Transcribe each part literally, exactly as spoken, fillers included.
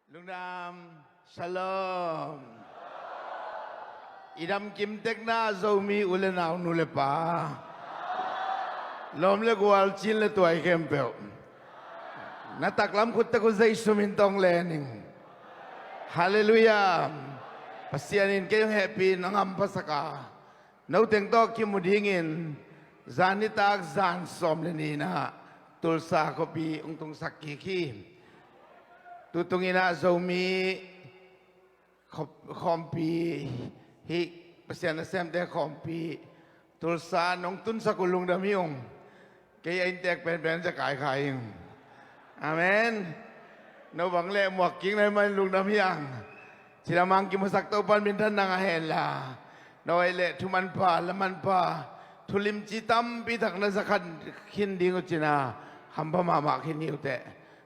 Lungdam, shalom. I dam kim tekna Zomi u le nau, nu le pa, lawm le gual, cin le tuai khempeuh, na taklam khut tek uh Zeisu min tawh len ing. Halleluiah. Pasian in kei hong hehpih in hong hamphasak a, no teng tawh kimu dingin zan nitak zan sawm le nih in ah Tulsa khuapi hong tungsak kik hi. Tutung in ah Zomi khuap-, khawmpi, hih Pasian nasemte khawmpi Tulsa nong tunsak uh lungdam hi ung. Kei a inntek penpen za kai kha ing. Amen. No bang leh muak kik na hih manin lungdam hi ang. Cidam hang kimusak Topa'n minthanna ngah hen la, no ahih leh thumanpha, lamanpha, thulimci tampi tak na za khin ding uh cin a, hampha mahmah khin hi uh teh.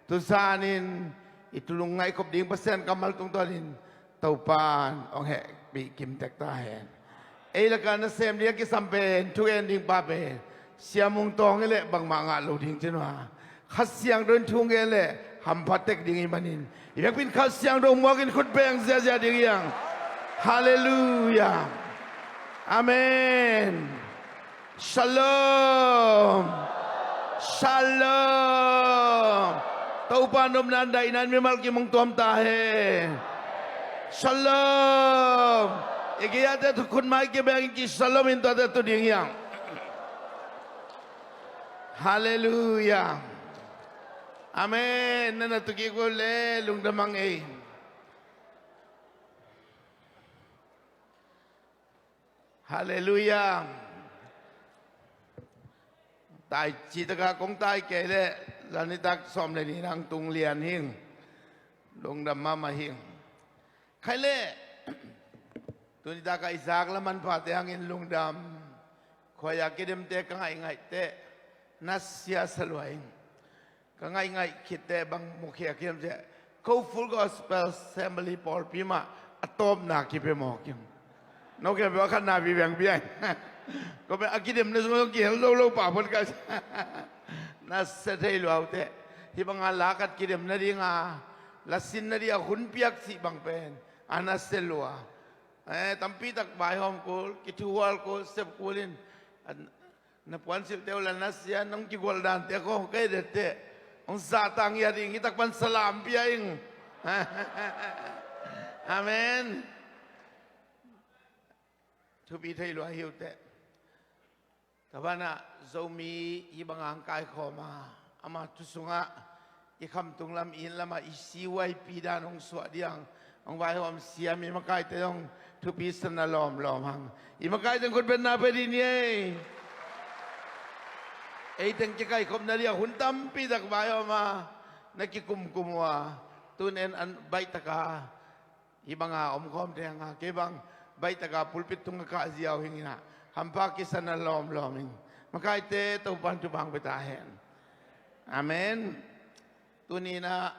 Tu zanin i tulung ngaihkhop ding Pasian kammal tungtawnin Topa'n hong hehpih kim tek ta hen. Ei lakah nasem ding a kisam pen, thugen ding pa pen Sia Mung Tawng hi leh bangmah ngah lo ding cin uh a, Kha Siangtho in thu gen leh hampha tek ding ahih manin, i vekpi in Kha Siangtho muakin khut beng ziahziah ding hi hang. Halleluiah. Amen. Shalom. Shalom. Topa nopna in daihna in mimal kim hong tuam ta hen. Shalom. I gei-ate tu khut mai kibengin ki shalom in tuate tu ding hi hang. Halleluiah. Amen. Na na tu kik uh leh lungdam hang ei. Halleluiah. Taici taka kong tai kei leh zan nitak sawm le nih in hong tung lian hi ing. Lungdam mahmah hi ing. Khaih leh tuni taka i zak lamanphate hangin lungdam. Khuai a kidemte ka ngaihngaih teh nasia sa lua ing. Ka ngaihngaih khit teh bang mukhia hiam cih leh, ko Full Gospel Assembly pawlpi mah a tawpna kipia mawk ing. No khempeuh a khatna pi beng pia ing. Ko pen a kidemna sung zong kihel lolo pah phot ka. Nasia thei lua uh teh. Hih banga la khat kidem nading a, la sin nading a hun piak cih bang pen a nasia lua. Eh, tampi tak vaihawm kul, kithuhual kul, sep kul in, a, na puansilhte uh la nasia, nong kigualh dante kong kei dette hong zahtak ngiat ing. Hih tak pan salam pia ing. Amen. Thupi thei lua hi uh teh. Tua banah Zomi hih banga hong kaikhawm a, ama thu sungah i khamtung lam, i inn lamah i C Y P dan hong suah ding hong vaihawm siam i makaite zong thupi sa na lawmlawm hang. I makaite khut betna pia dih ni ei. Ei teng kikaikhopna ding a hun tampi tak vaihawm a, na kikumkum uh a, tun en an baih taka hih banga omkhawm thei hang a, kei bang baih taka pulpit tungah kah ziau hi ing in ah, hampha kisa na lawmlawm ing. Makaite, Topa'n thupha hong pia ta hen. Amen. Tuni in ah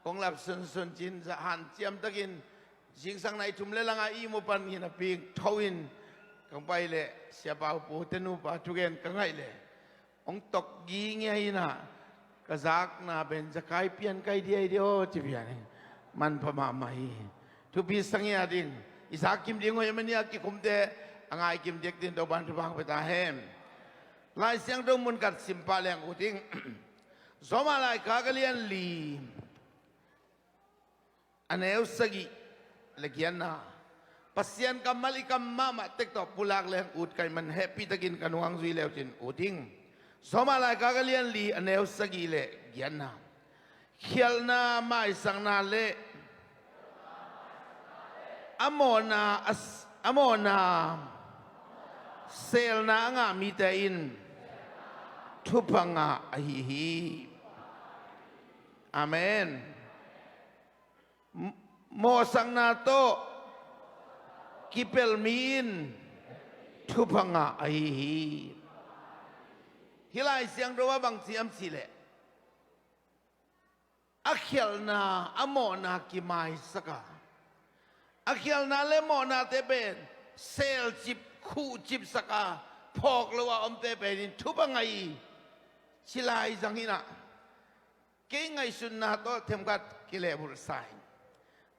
kong lap sunsun cin, za hanciam takin zingsang nai thum le lang a ihmu pan hi napi-in tho in kong pai leh Siapa U Pu te nupa thugen ka ngaih leh hong tok gingia in ah, ka zakna pen za kai pian kai diai diai aw ci pian hi. Manpha mahmah hi. Thupi sa ngiat ing. I zak kim ding uh ahih manin a kikhumte a ngai kim diak dingin Topa'n thupha hong pia ta hen. Lai Siangtho mun khat sim pah leng ut ing. Rom laikhak a lian li a neu sagih le giatna. Pasian kammal i kam mahmah tek tawh pulak leng ut ka hih man hehpih takin ka nung hong zui le uh cin ut ing. Rom laikhak a lian li a neu sagih le giatna. Khialhna, maisakna le a mawhna, a s-, a mawhna seelna a ngah mite in thupha ngah ahi hi. Amen. M-, mawhsakna tawh kipelh mi in thupha ngah ahi hi. Hih Lai Siangtho ah bang ci hiam cih leh, a khialhna, a mawhna kimaisak a, a khialhna le mawhnate pen seelcip, khuhcipsak a, phawk lo a omte pen in thupha ngah hi, ci lai zang in ah, kei ngaihsutna tawh themkhat kilehbulhsa ing.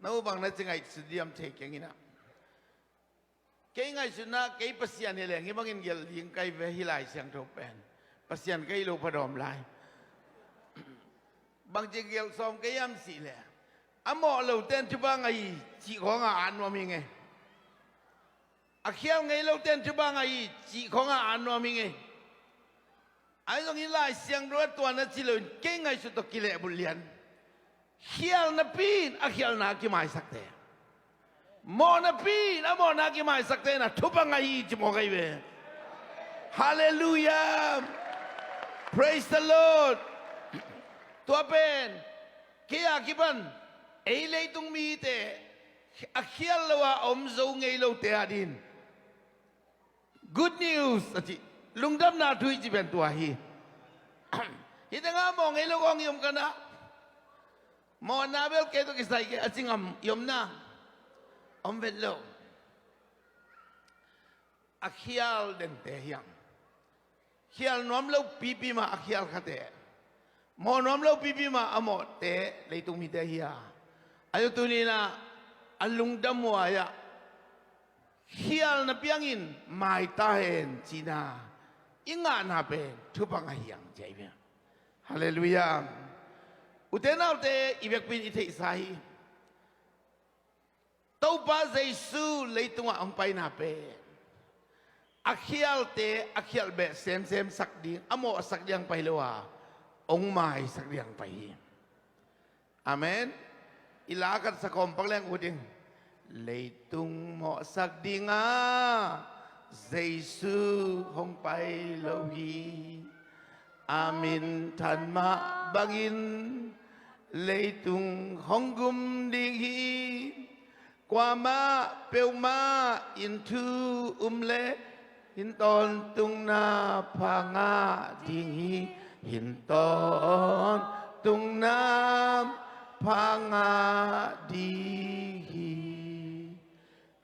No bang na ci ngaihsut diam thei keng inah. Kei ngaihsutna, kei Pasian hi leng hih bangin gelh ding kai ve, hih Lai Siangtho pen Pasian ka hih lo phadawm lai. Bangci gelh sawm kei hiam cih leh, a mawh lote in thupha ngah hi cih khawngah at nuam hi ngei. A khial ngei lote in thupha ngah hi cih khawngah at nuam hi ngei. Ahi zongin Lai Siangtho a tuan a ci loin kei ngaihsut tawh kilehbulh lian. Khial napi in a khialna a kimaisakte, mawh napi in a mawhna a kimaisakte in a thupha ngah hi ci mawk ahi ve. Halleluiah. Praise the Lord. Tua pen kei a kipan ei leitung mite a khial lo a om zo ngei lote adingin good news a ci, lungdamna thu i ci pen tua hi. Hih tengah mawh ngei lo kong i om kanah, mawhna bel kei tawh kisai kei a ci ngam i omna om vet lo. A khial dente hiam? Khial nuam lo pipi mah a khial khate, mawh nuam lo pipi mah a mawhte leitung mite hi a, a zong tuni inah a lungdam huai ah khial na piangin maita hen cihna i ngahna pen thupha ngah hi hang ci ahi ve. Halleluiah. Ute naute, i vekpi in i theihsa hi. Topa Jesu leitungah hong paina pen a khialte a khialh beh semsem sak ding, a mawhsak ding pai lo a, hong maisak ding pai hi. Amen. I la khat sa khawm pak leng ut ing. Leitung mawhsak dingah Jesu hong pai lo hi. A minthan mah bangin leitung hong gum ding hi. Kuamah peuhmah in thu um leh hin tawntungna pha ngah ding hi. Hin tawntungna pha ngah ding hi.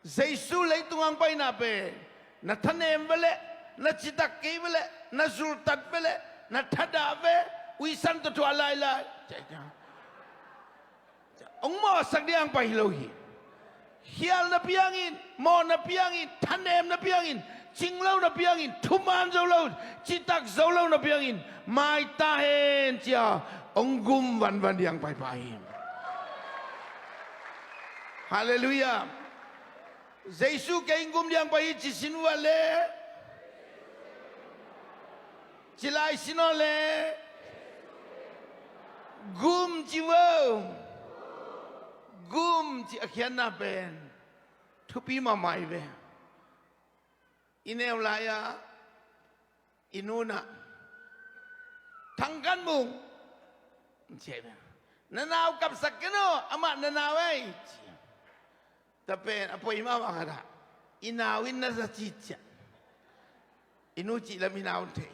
Jesu leitung hong paina pen na thanem ve leh, na citak kei ve leh, na zultat ve leh, na thadah ve, uisan tawh thuah lailai, hong mawhsak ding hong pai hi lo hi. Khial na piangin, mawh na piangin, thanem na piangin, cing lo na piangin, thuman zo lo, citak zo lo na piangin, maita hen cia hong gum vanvan ding hong pai pah hi. Halleluiah. Jesu kei hong gum ding hong pai hi ci sin uh a leh, ci lai sin uh a leh, gum ci vo. Gum ci a khiatna pen thupi mahmah hi ve. I neu lai-ah i nu in ah, "Thang Kan Mung," ci hi ve, "na nau kapsak ken aw, amah na nau ei," ci. Tua pen a poi mahmah khat ah, i nau in na za ci ciah, i nu cih lam i nau in thei.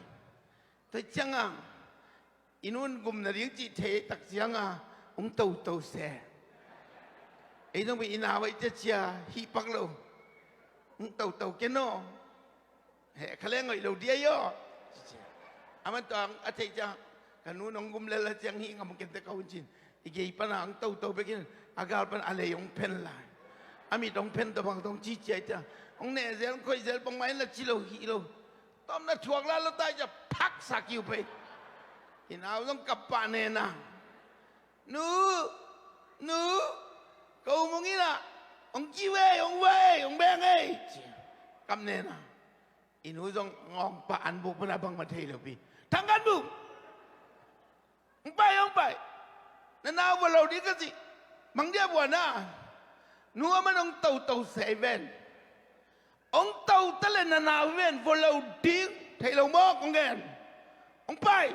Tua ciangah i nu in gum nading cih thei tak ciangah hong toto se. Ei zong pen i nau ei cia cia hih pak lo, hong toto ken aw. Heh, kha leng hoih lo dia aw. Aman tua a theih ciang, ka nu nong gum lel a ciang hih ngam kente ka hun cin. I gei pana hong toto bekin, a gal pan a lei hong phen lai. A mit hong phen tua bang tong ci ciai ciang, hong neh zel hong khoih zel bangmah in la ci lo hih lo. Tawm na thuak la lo tai ciang phak sa kiu pei. I nau zong kap pah nena. "Nu, nu, ko mung in ah hong kiu ei, hong va ei, hong beng ei," ci. Kap nena. I nu zong ngawng pah an buk pana bangmah thei lo pi. "Thang Kan Mung, hong pai, hong pai. Na nau va lo ding ka ci. Mang dia bua na. Nu aman hong toto se ei ven. Hong toto le na nau ven va lo ding. Thei lo mawk hong gen. Hong pai.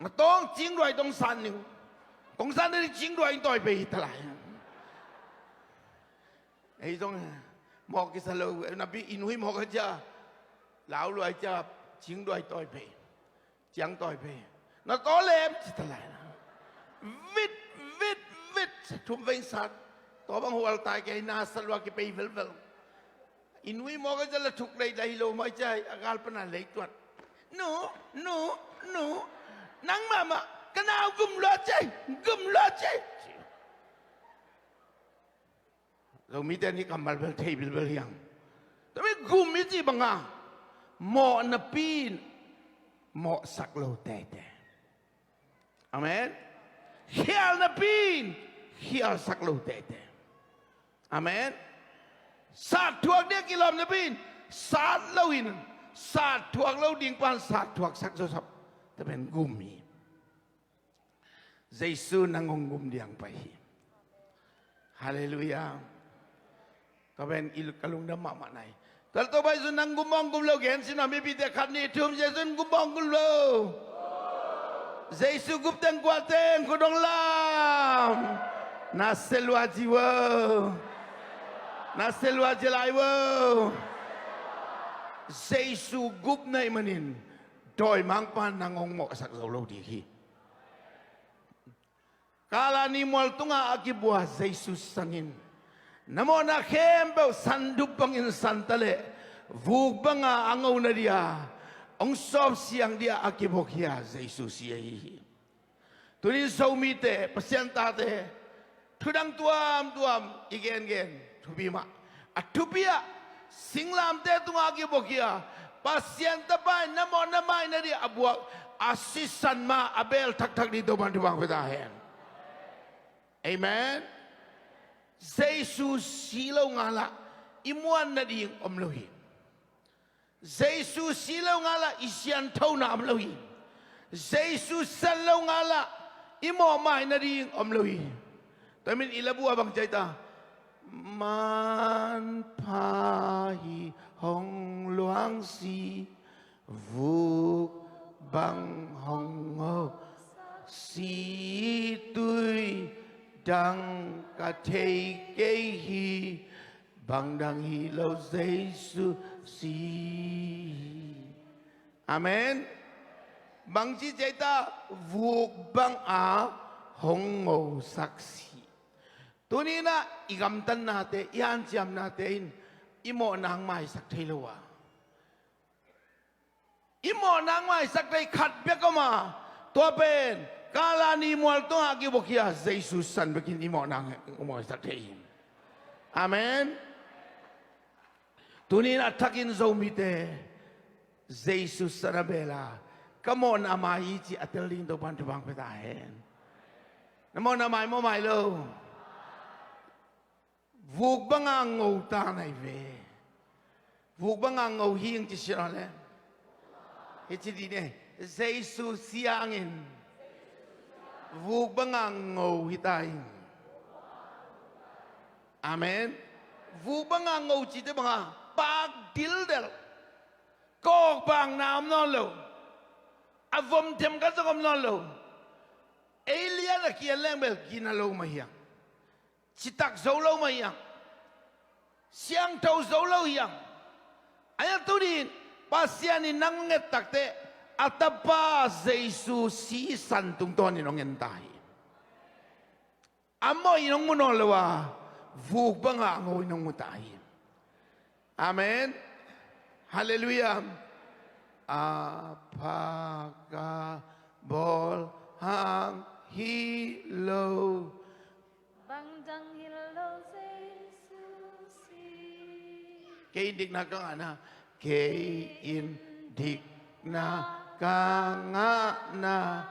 Nga tawng cingduai tawng san ning. Kong san ding cingduai in tawi pei hi ta lai." Ei zong mawk kisa lo, napi i nu hi mawk a cia, lau luai cia, cingduai tawi pei, ciang tawi pei. "Na taw lem," ci ta lai. Vit, vit, vit, thum veng sat. Taw bang hual tai kei na sa lua kipei velvel. I nu i mawk a cia la thuk lei la hi lo mawk a cia, a gal pana lei tuat. "Nu, nu, nu, nang mahmah ka nau gum lua cia, gum lua cia," ci. Zomite nih kammal bel thei bilbel hiang. Tami gum i cih banga mawhnapi in mawhsak lo teitei. Amen. Khialnapi in khialsak lo teitei. Amen. Sat thuak ding a kilawm napi in sat loin, sat thuak lo ding pan sat thuaksak zo sap. Tua pen gum hi. Jesu nang hong gum ding pai hi. Halleluiah. Tua pen i ka lungdam mahmah nai. Tua le Topa Jesu nang gum hong gum lo gen sin a mipite khat nih thum Jesu in gum hong gum lo. Jesu gup teng kua teng khut hong lam. Na selua ci vo. Na selua ci lai vo. Jesu gup na hih manin dawimangpa nang hong mawhsak zo lo ding hi. Kalvary mual tungah a kibua Jesu san in na mawhna khempeuh sandup bangin san ta leh vuk banga a ngo nading a hong sawp siang ding a a kibuak hi a Jesu si ahi hi. Tunin Zomite, Pasian tate, thudang tuamtuam i gengen thupi mah. A thupi ah singlamteh tungah a kibuak hi a Pasian Tapa in na mawhna mai nading a buak a sisan mah a beel thakthak ding Topa'n thupha hong pia ta hen. Amen. Jesu si lo ngal ah i muan nading om lo hi. Jesu si lo ngal ah i sianthona om lo hi. Jesu san lo ngal ah i mawhmai nading om lo hi. Tua min i labu a bang ci ai ta? Manpha hi hong luangsi, vuk bang hong ngosi, tui dang ka thei kei hi. Bang dang hi lo Jesu si. Amen. Bangci ci ai ta? Vuk banga hong ngosak si. Tuni-in ah i gamtatnate, i hanciamnate in i mawhna hong maisak thei lo a, i mawhna hong maisak thei khat bek om a, tua pen Kalvary mual tungah a kibuak hi a Jesu san bekin i mawhna hong maisak thei hi. Amen. Tuni-in a thakin Zomite Jesu san a beel a ka mawhna mai hi cih a tel ding Topa'n thupha hong pia ta hen. Na mawhna mai maw, mai lo? Vuk banga ngo ta na hi ve. Vuk banga ngo hi ing ci sian le. Hi ci dih ni. Jesu si hangin vuk banga ngo hi ta ing. Amen. Vuk banga ngo cite banga pak dildel. Kawkbakna om nawn lo. A vom themkhat zong om nawn lo. Ei lian a kian leng bel gina lo mah hiang. Citak zo lo mah hiang. Siangtho zo lo hiang. Ahi a tuni-in Pasian in nang nget takteh a Tapa Jesu si san tungtawnin hong en ta hi. A mawh in hong mu nawn lo a, vuk banga a ngo in hong mu ta hi. Amen. Halleluiah. A pha ka bawl hang hi lo. Bang dang hi lo Jesu si. Kei in dikna ka ngahna. Kei in dikna ka ngahna.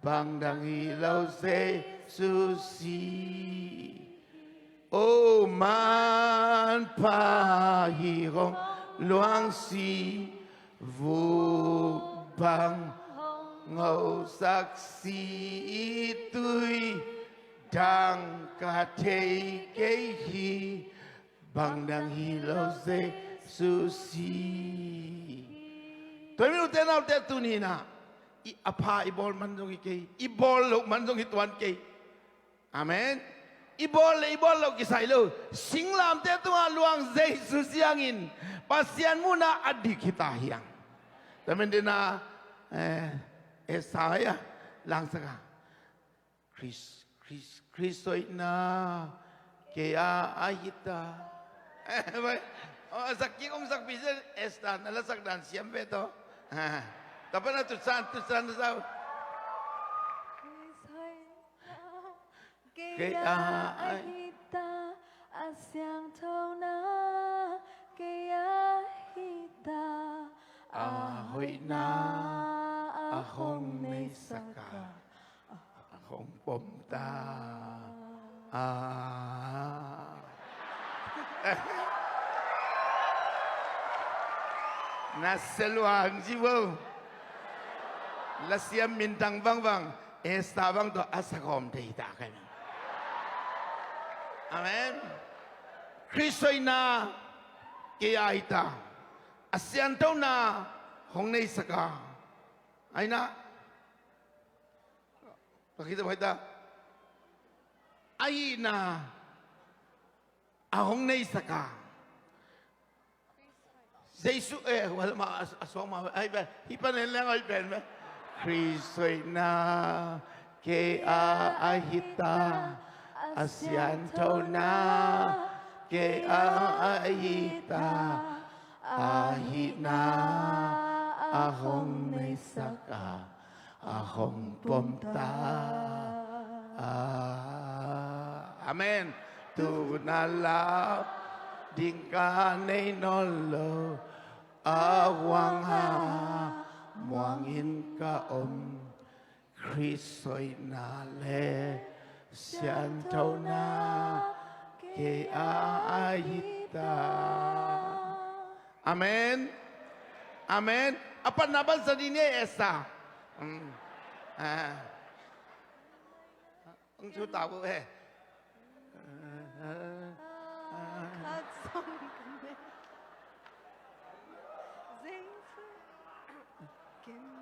Bang dang hi lo Jesu si. O manpha hi hong luangsi, vuk bang hong ngosak si, tui dang ka thei kei hi. Bang dang hi lo Jesu si. Tua hi min ute naute tuni-in ah i a pha i bawl man zong hi kei, i bawl loh man zong hi tuan kei. Amen. I bawl le i bawl loh kisai lo. Singlamteh tungah luang Jesu si hangin Pasian muhna a dik hi ta hiang. Tua hi min dina eh, eh, sa ya langsak a. Khrist, Khrist, Khrist hoihna kei a a hi ta. Eh, bai. Oh, a sak kik hong sakpih zen, Esther na lasak dan siam ve tawh. Ha. Tua pan a tutsan, tutsan na sau. Khrist hoihna kei a a hi ta, a Siangthona kei a hi ta, a hoihna a hong neisak a, a hong pom ta. Ah. Na sia lua hang ci vo. Lasiam minthang bangbang, Esther bang tawh a sakhawm thei ta kei. Amen. Khrist hoihna kei a hi ta, a sianthona hong neisak a. Aina. Pakita, pakita. A hihna a hong neisak a. Jesu, eh, wala ma, a, a suang ma, ai, be, hi pan en leng, ai, pen, be. Khrist hoihna kei a, a hi ta, a sianthona kei a, a hi ta, a hihna a hong neisak a, a hong pom ta. Amen. Tu na lau ding ka nei nawn lo, a huang a muang in ka om. Khrist hoihna le sianthona kei a, a hi ta. Amen. Amen. A patna bansa ding ni, Esther. Mm. Ah. Hong thu ta vo he.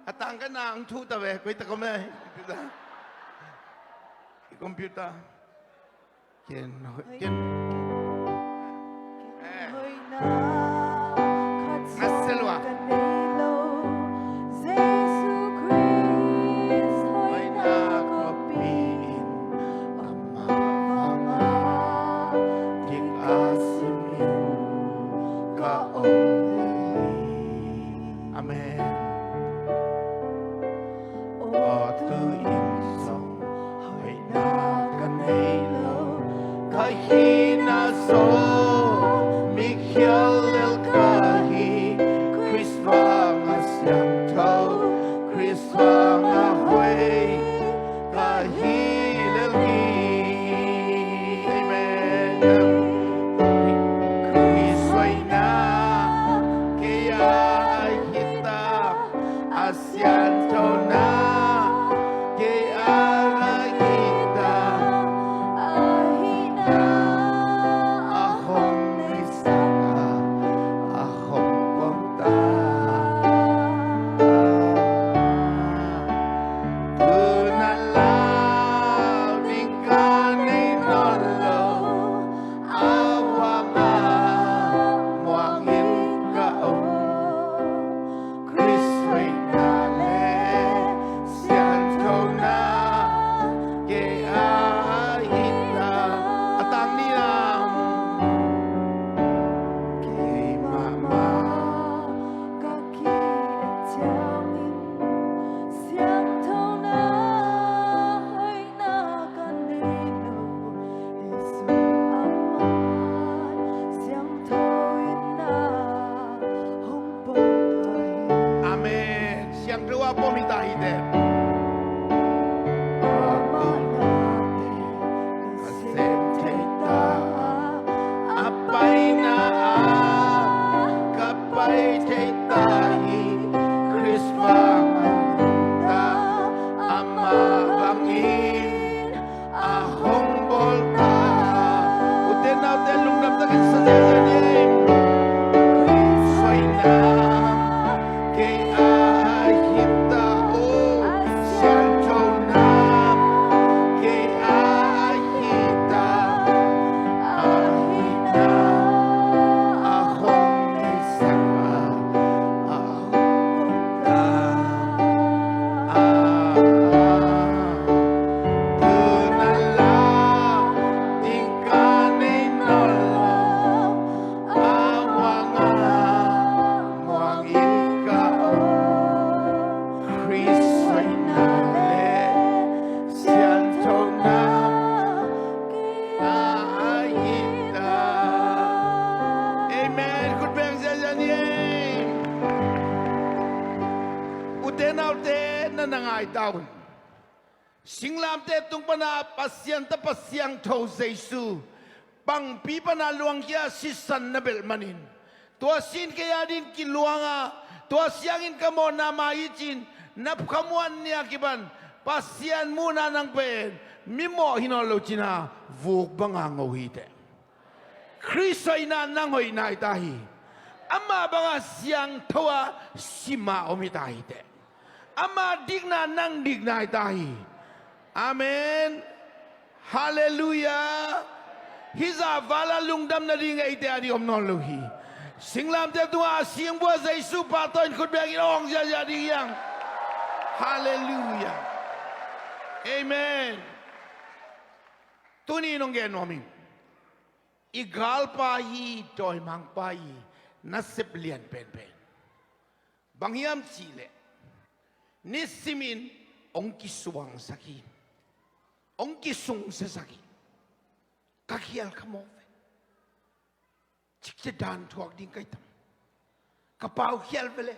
A tang ka na hong thu ta ve, koi ta kom e. Computer. Ken, ken. Eh. Ngat selua. Jesu Khrist hoihna kawpin, ama vanga dik a simin ka om hi. Amen. Aw, tu-in zong hoihna ka nei lo, ka hihna zong mikhial lel ka hi. Khrist vanga siangtho, Khrist vanga hoih ka hi lel hi. Amen. Khrist hoihna kei a hi ta, a sianthona kei a hi ta, a hihna a hong neisak a, a hong pom ta. Tu na lau ding ka nei nawn lo, a huang a muang in ka om. Khrist hoihna le sianthona kei a hi ta. A tang ni lam. Keimah mah ka ki-et ciangin siangthona hoihna ka nei lo. Jesu amah siangtho in a hong pom ta hi. Amen. Siangtho a pom hi ta hi te. Amah na ka sem thei ta, a paina ah ka pai thei ta hi. Khrist vang a ta, amah bangin a hong bawl ta. Ute naute lungdam takin sa ziahziah ni. Khrist hoihna kei a hi ta, o, sianthona kei a hi ta, a hihna a hong neisak a, a hong bawl ta. Tu na lau ding ka nei nawn lo, Singlamteh tung pana Pasian Tapa siangtho Jesu pangpi pana luangkhia sisan na belh manin, tua sin kei a ding kiluanga, tua siangin ka mawhna mai hi cin na khamuan nia kipan Pasian muhna nang pen mimawh hi nawn lo cina vuk banga ngo hi teh. Khrist hoihna nang hoihna hi ta hi. Ama banga siangtho a sima om hi ta hi teh. Ama dikna nang dikna hi ta hi. Amen. Halleluiah. Hih zah vala lungdam nading eite a ding om nawn lo hi. Singlamteh tungah a singbua Jesu pa tawh in khut bekin awng ziahziah ding hiang. Halleluiah. Amen. Tuni nong gen nuam ing. I galpa hi, dawimangpa hi, nasep lian penpen. Bang hiam cihleh nisimin hong kisuangsak hi, hong kisungsiasak hi. Ka khial kha mawk ve. Cikcia dan thuak ding ka hi tam? Ka pau khial vele.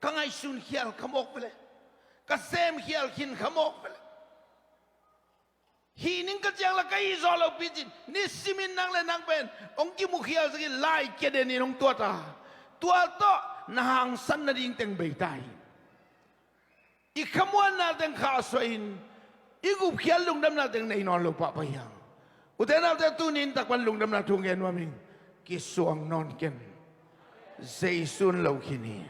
Ka ngaihsun khial kha mawk vele. Ka sem khial khin kha mawk vele. Hih ning ka ciang la ka hih zawh loh picin nisimin nang le nang pen hong kimukhialsak in lai kia denin hong tuat a, tua tawh na hangsan nading teng bei ta hi. I khamuanna teng khahsuah in i gupkhial lungdamna teng nei nawn lo pahpah hiang. Ute naute, tuni in takpan lungdamna thu ngen nuam ing. Kisuang nawn ken. Jesu'n lo khin hi.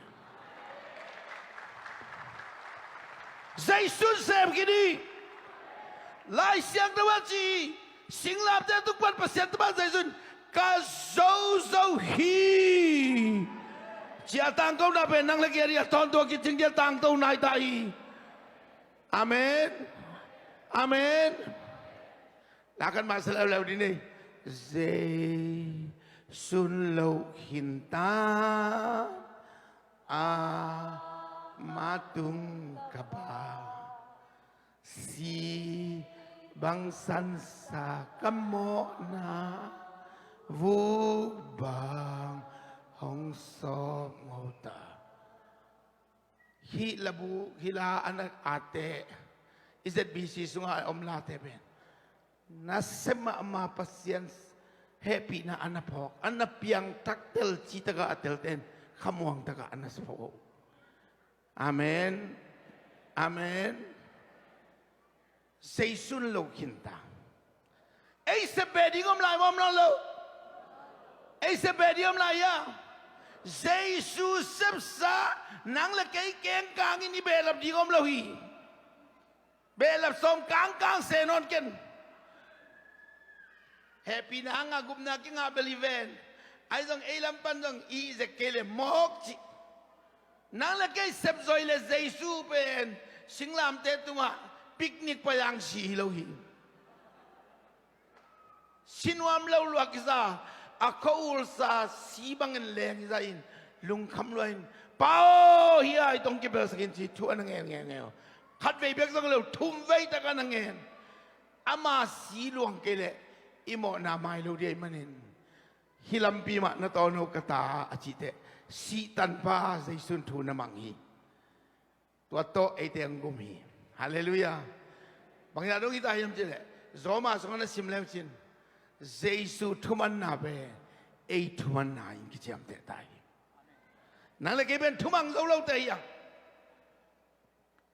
Jesu'n sem khin hi. Lai Siangtho a ci hi. Singlamteh tung pan Pasian Tapa Jesu'n ka zozo hi. Ci a tangkona pen nang le kei a ding a tawntung a kicing ding a tangkona hi ta hi. Amen. Amen. Lakan masa leuleu ding nei. Jesu'n lo khin ta, ama tung ka bang, si bang sansa ka mawhna, vuk bang hong sawp ngota. Hih labu, hih la a na ate, i Z B C sungah a om late pen nasem mahmah, Pasian hehpihna a na phawk, a na piangthak, telci takah a telten khamuang takah a na sa phawk. Amen. Amen. Jesu'n lo khin ta. Ei sep beh ding om lai maw, om nawn lo? Ei sep beh ding om lai a? Jesu sepsa nang le kei kengkangin i behlap ding om lo hi. Behlap sawm kangkang se nawn ken. Hehpihna a ngah, gupna kingah bel hi ven. Ahi zong ei lam pan zong i zek kei le mawk cih. Nang le kei sepzoi le Jesu pen singlamteh tungah picnic pai ang si hi lo hi. Si nuam lo lua kisa, a khua-ulsa si bangin leng kisa in, lungkham lua in, Pa aw, hih a i tong kibelsak in ci thu a na ngen ngen ngen. Khatvei bek zong lo, thumvei tak a na ngen. Ama si luang kei leh i mawhna mai lo ding ahih manin, hih lampi mah na tawn uh ka ta a cih teh, sih tanpa Jesu'n thu na mang hi. Tua tawh eite hong gum hi. Halleluiah. Bang hia dong hi ta hiam cih leh, Roma sungah na sim leng cin, Jesu thumanna pen ei thumanna in kiciamteh ta hi. Nang le kei pen thumang zo lote hi a.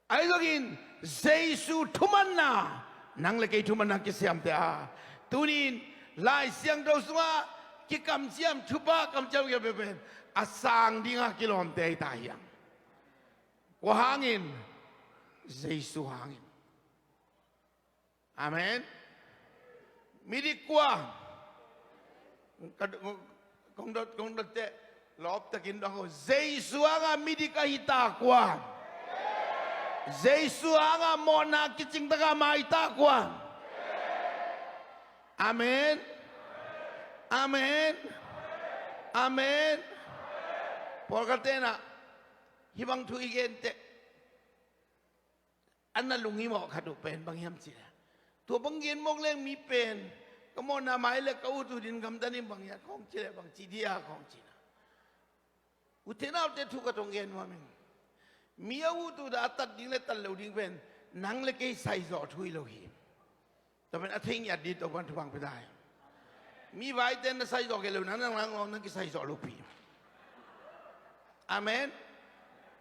Ahi zongin Jesu thumanna, nang le kei thumanna kisiamteh a. Tuni in Lai Siangtho sungah kikamciam, thupha kamciam kiam pen a sang dinga kilawmte hi ta hiam? Kua hangin? Jesu hangin. Amen. Midik kua? Ka, kong dot, kong dot teh, lawptakin dong. Jesu hanga midik a hi ta kua? Jesu hanga mawhna kicing taka mai ta kua? Amen. Amen. Amen. Pawlkhat tenah hih bang thu i gen teh, a na lunghimawh khat uh pen bang hiam cih leh, tua bang gen mawk leng mi pen ka mawhna mai le ka ut uh din gamta ning bang hiam kong cih leh bang ci dia kong cihna. Ute naute, thu ka tong gen nuam ing. Mi a ut ut a, a tat ding le tat lo ding pen nang le kei saizawh thu hi lo hi. Tua pen a thei ngiat ding Topa'n thupha pia ta hi. Mi vaite na saizawh kei lo, nang nang nang nang kisaizawh lopi. Amen.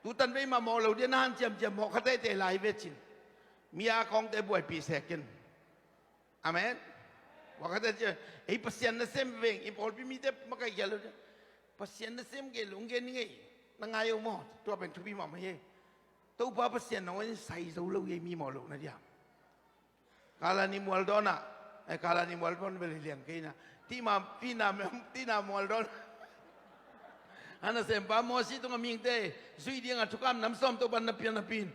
Tutan vei mah mawh lo ding a, na hanciamciam mawh kha teitei lai ve cin. Mi a kawngte buaipih sek in. Amen. Wakate cia, ei Pasian nasem veng, i pawlpi mite makaih khia lo. Pasian nasem kei lo, hong gen ning ei. Na ngai uh maw, tua pen thupi mahmah hi. Topa Pasian nang in sai zo lo ei, mi mawh lohna dia. Kalani mualdawn ah, eh, Kalani mualdawn bel hi liang kei na. Tima, tina, tina mualdawn. A nasempa Mosi tungah mihingte zui dingah thukham nam sawm Topa'n na pia napi in.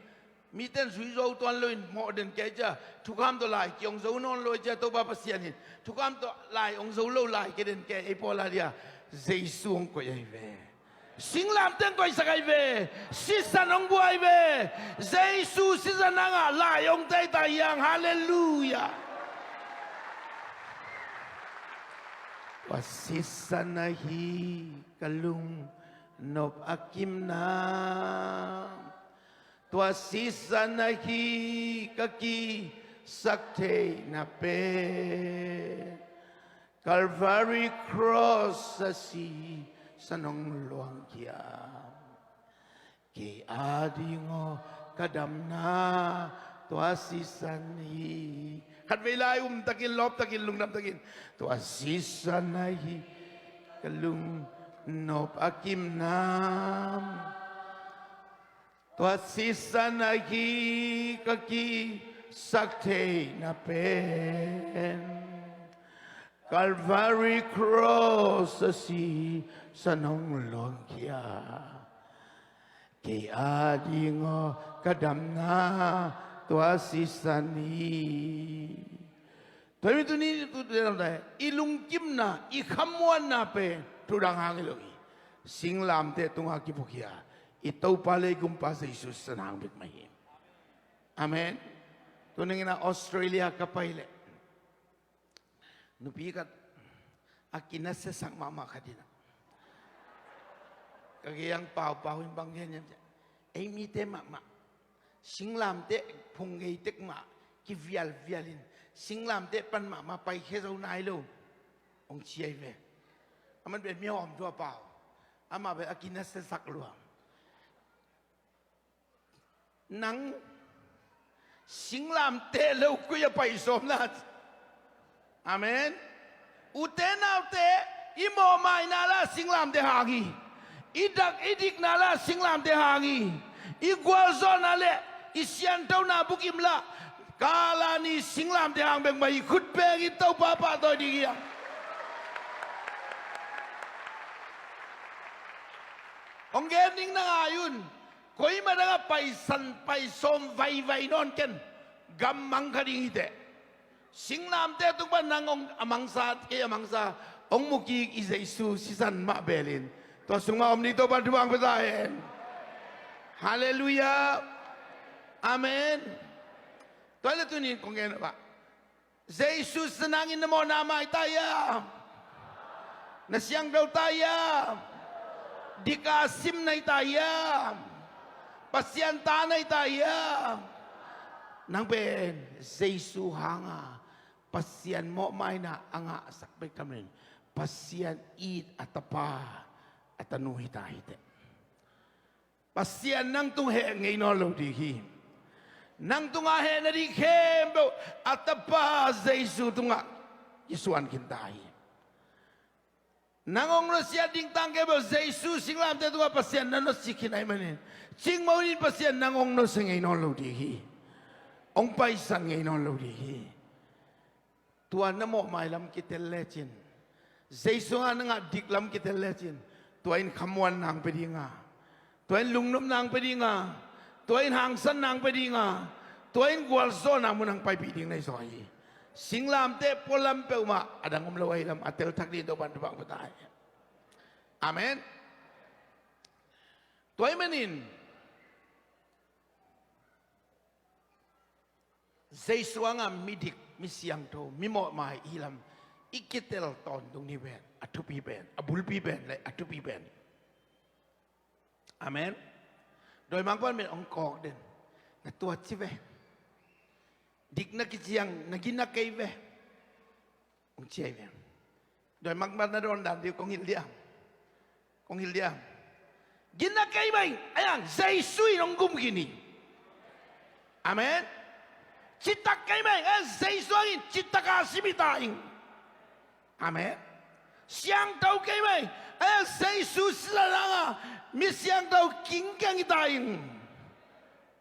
Mite in zui zo tuan loin mawh den kei cia, thukham tawh lai ki hong zo nawn lo cia, Topa Pasian in thukham tawh lai hong zo lo lai kia den kei, ei pawl a dia Jesu hong koih ahi ve. Singlamteh hong koihsak ahi ve. Sisan hong buai ve. Jesu sisan hangah lai hong tei ta hiang. Halleluiah. Tua sisan ahi ka lungnop a kimna. Tua sisan ahi ka kisak theihna pen, Calvary Cross a sisan hong luangkhia. Kei a ding aw ka damna tua sisan hi. Khatvei lai umtakin, lawptakin, lungdamtakin. Tua sisan ahi ka lungnop a kimna. Tua sisan ahi ka kisak theihna pen, Calvary Cross a sisan hong luangkhia. Kei a ding aw ka damna tua sisan hi. Tua hi mi tuni, tu, tu, tu, i lungkimna, i khamuanna pen thu dang hang hi lo hi. Singlamteh tungah kibukhia i Topa le i Gumpa Jesu sisan hang bek mah hi. Amen. Tuni in ah Australia ka pai leh nupi khat a kinasiasak mahmah khat in ah, ka gei ah, Pau, Pau, in bang gen hiam cih leh, ei mite mahmah singlamteh phung gei tek mah kivialvial in, singlamteh pan mahmah paikhia zo nai lo, hong ci ahi ve. Aman pen mi hawm thu a, Pau, amah pen a kinasiasak lua. Nang singlamteh lo koi a pai sawm na. Amen. Ute naute, i mawhmaina lah singlamteh hang hi. I dak i dikna lah singlamteh hang hi. I gualzawhna le i sianthona bukim lah Kalani singlamteh hang bek mah hi. Khut bengin Topa pahtawi ding hi hang. Hong gen ning, na ngai un. Koimah dangah paisan paisawm vaivai nawn ken, gammang kha ding hi teh. Singlamteh tung pan nang hong a mangsa, kei a mangsa, hong mukik i Jesu sisan mah belin tua sungah om ni, Topa'n thupha pia ta hen. Halleluiah. Amen. Tua le tunin kong gen bah, Jesu sisan hangin na mawhna mai ta hiam? Na siangtho ta hiam? Dik a sim na hi ta hiam? Pasian ta na hi ta hiam? Nang pen Jesu hanga Pasian mawhmaina a ngahsak bek tham loin, Pasian it a tapa a tanu hi ta hi teh. Pasian nang tung heh ngei nawn lo ding hi. Nang tungah heh nading khempeuh a tapa Jesu tungah kisuan khin ta hi. Nang hong nusia ding tang khempeuh Jesu singlamteh tungah Pasian na nusia khin ahih manin, cingmo in Pasian nang hong nusia ngei nawn lo ding hi. Hong paisan ngei nawn lo ding hi. Tua na mawhmai lam kitel lecin, Jesu hangah na ngah dik lam kitel lecin, tua in khamuanna hong pia dinga, tua in lungnopna hong pia dinga, tua in hangsanna hong pia dinga, tua in gualzawhna mun hong paipih ding na hi zaw hi. Singlamteh pualam peuhmah a dang om lo ahi lam a telthak ding Topa'n thupha pia ta hi. Amen. Tua ahih manin Jesu hangah midik, misiangtho, mimawhmai i hi lam i kitel tawntung ni pen a thupi pen, a bulpi pen le a thupi pen. Amen. Dawimangpa'n pen hong kawk den. Na tuat ci ve. Dik na kiciang, na gina kei ve. Hong ci ahi ve. Dawimangpa'n na dawn dan dih kong hilh diam? Kong hilh diam? Gina kei mah ing, a yang Jesu in hong gum gin hi. Amen. Citak kei mah ing, a yang Jesu hangin citak a si hi ta ing. Amen. Siangtho kei mah ing, a yang Jesu sisan hanga mi siangtho kingkeng hi ta ing.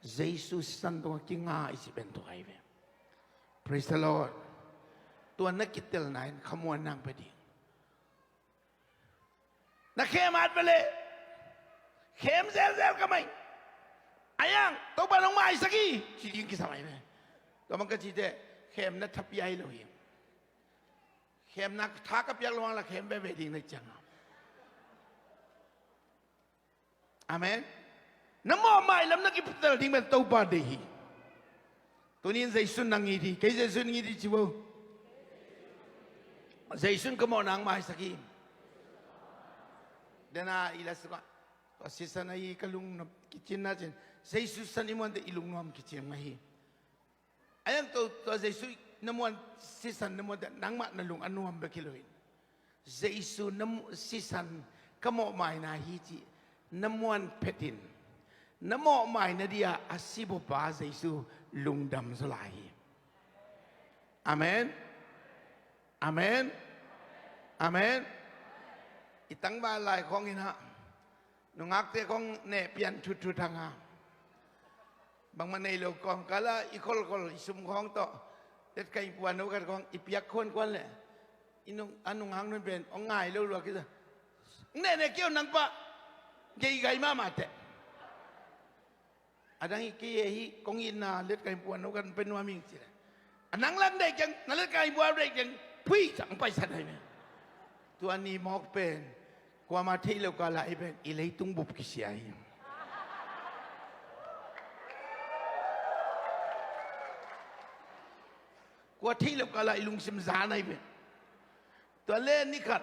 Jesu sisan tungah kinga i cih pen tua ahi ve. Praise the Lord. Tua na kitelna in khamuanna hong pia ding. Na khem at ve leh, khem zelzel ka mah ing, a yang Topa'n hong maisak hi ci ding kisam ahi ve. Tua bang ka cih teh khemna tha pia hi lo hi. Khemna tha ka piak loh hang la khem veve ding na hih ciangin. Amen. Na mawhmai lam na kitel ding pen Topa deih hi. Tuni in Jesu in nang it hi, kei Jesu in it hi ci vo. Jesu in ka mawhna hong maisak hi. Dena i la sukah, tua sisan ahi ka lungnop kicinna cin, Jesu sisan i muan teh i lungnuam kicin mah hi. A yang tua, tua Jesu na muan, sisan na muan teh nangmah na lung a nuam bek hi lo in, Jesu na mu-, sisan ka mawhmaina hi cih na muan phet in, na mawhmaina dia a sibaw pa Jesu lungdam zaw lai hi. Amen. Amen. Amen. I tangval lai khawng in ah, nungakte khawng neh pian thutthut hang a, bangmah nei lo kawmkal ah i kholkhol i sum khawng tawh Letkai puan no khat khawng i piak khuankhuan leh, i nung, a nungak nu in pen hong ngai lo lua kisa. Neh neh kei un nang pah, gei gai mahmah teh. A dang hi kei e, hih kong itna Letkai puan no khat pia nuam ing ci leh, a nang lam deih keng, na Letkai puan deih keng, phui cang paisan ahi ve. Tua ni mawk pen kuamah theih loh kal ah i pen i leitung bup kisia hi. Kua theih loh kal ah i lungsim zan ahi pen. Tua leh ni khat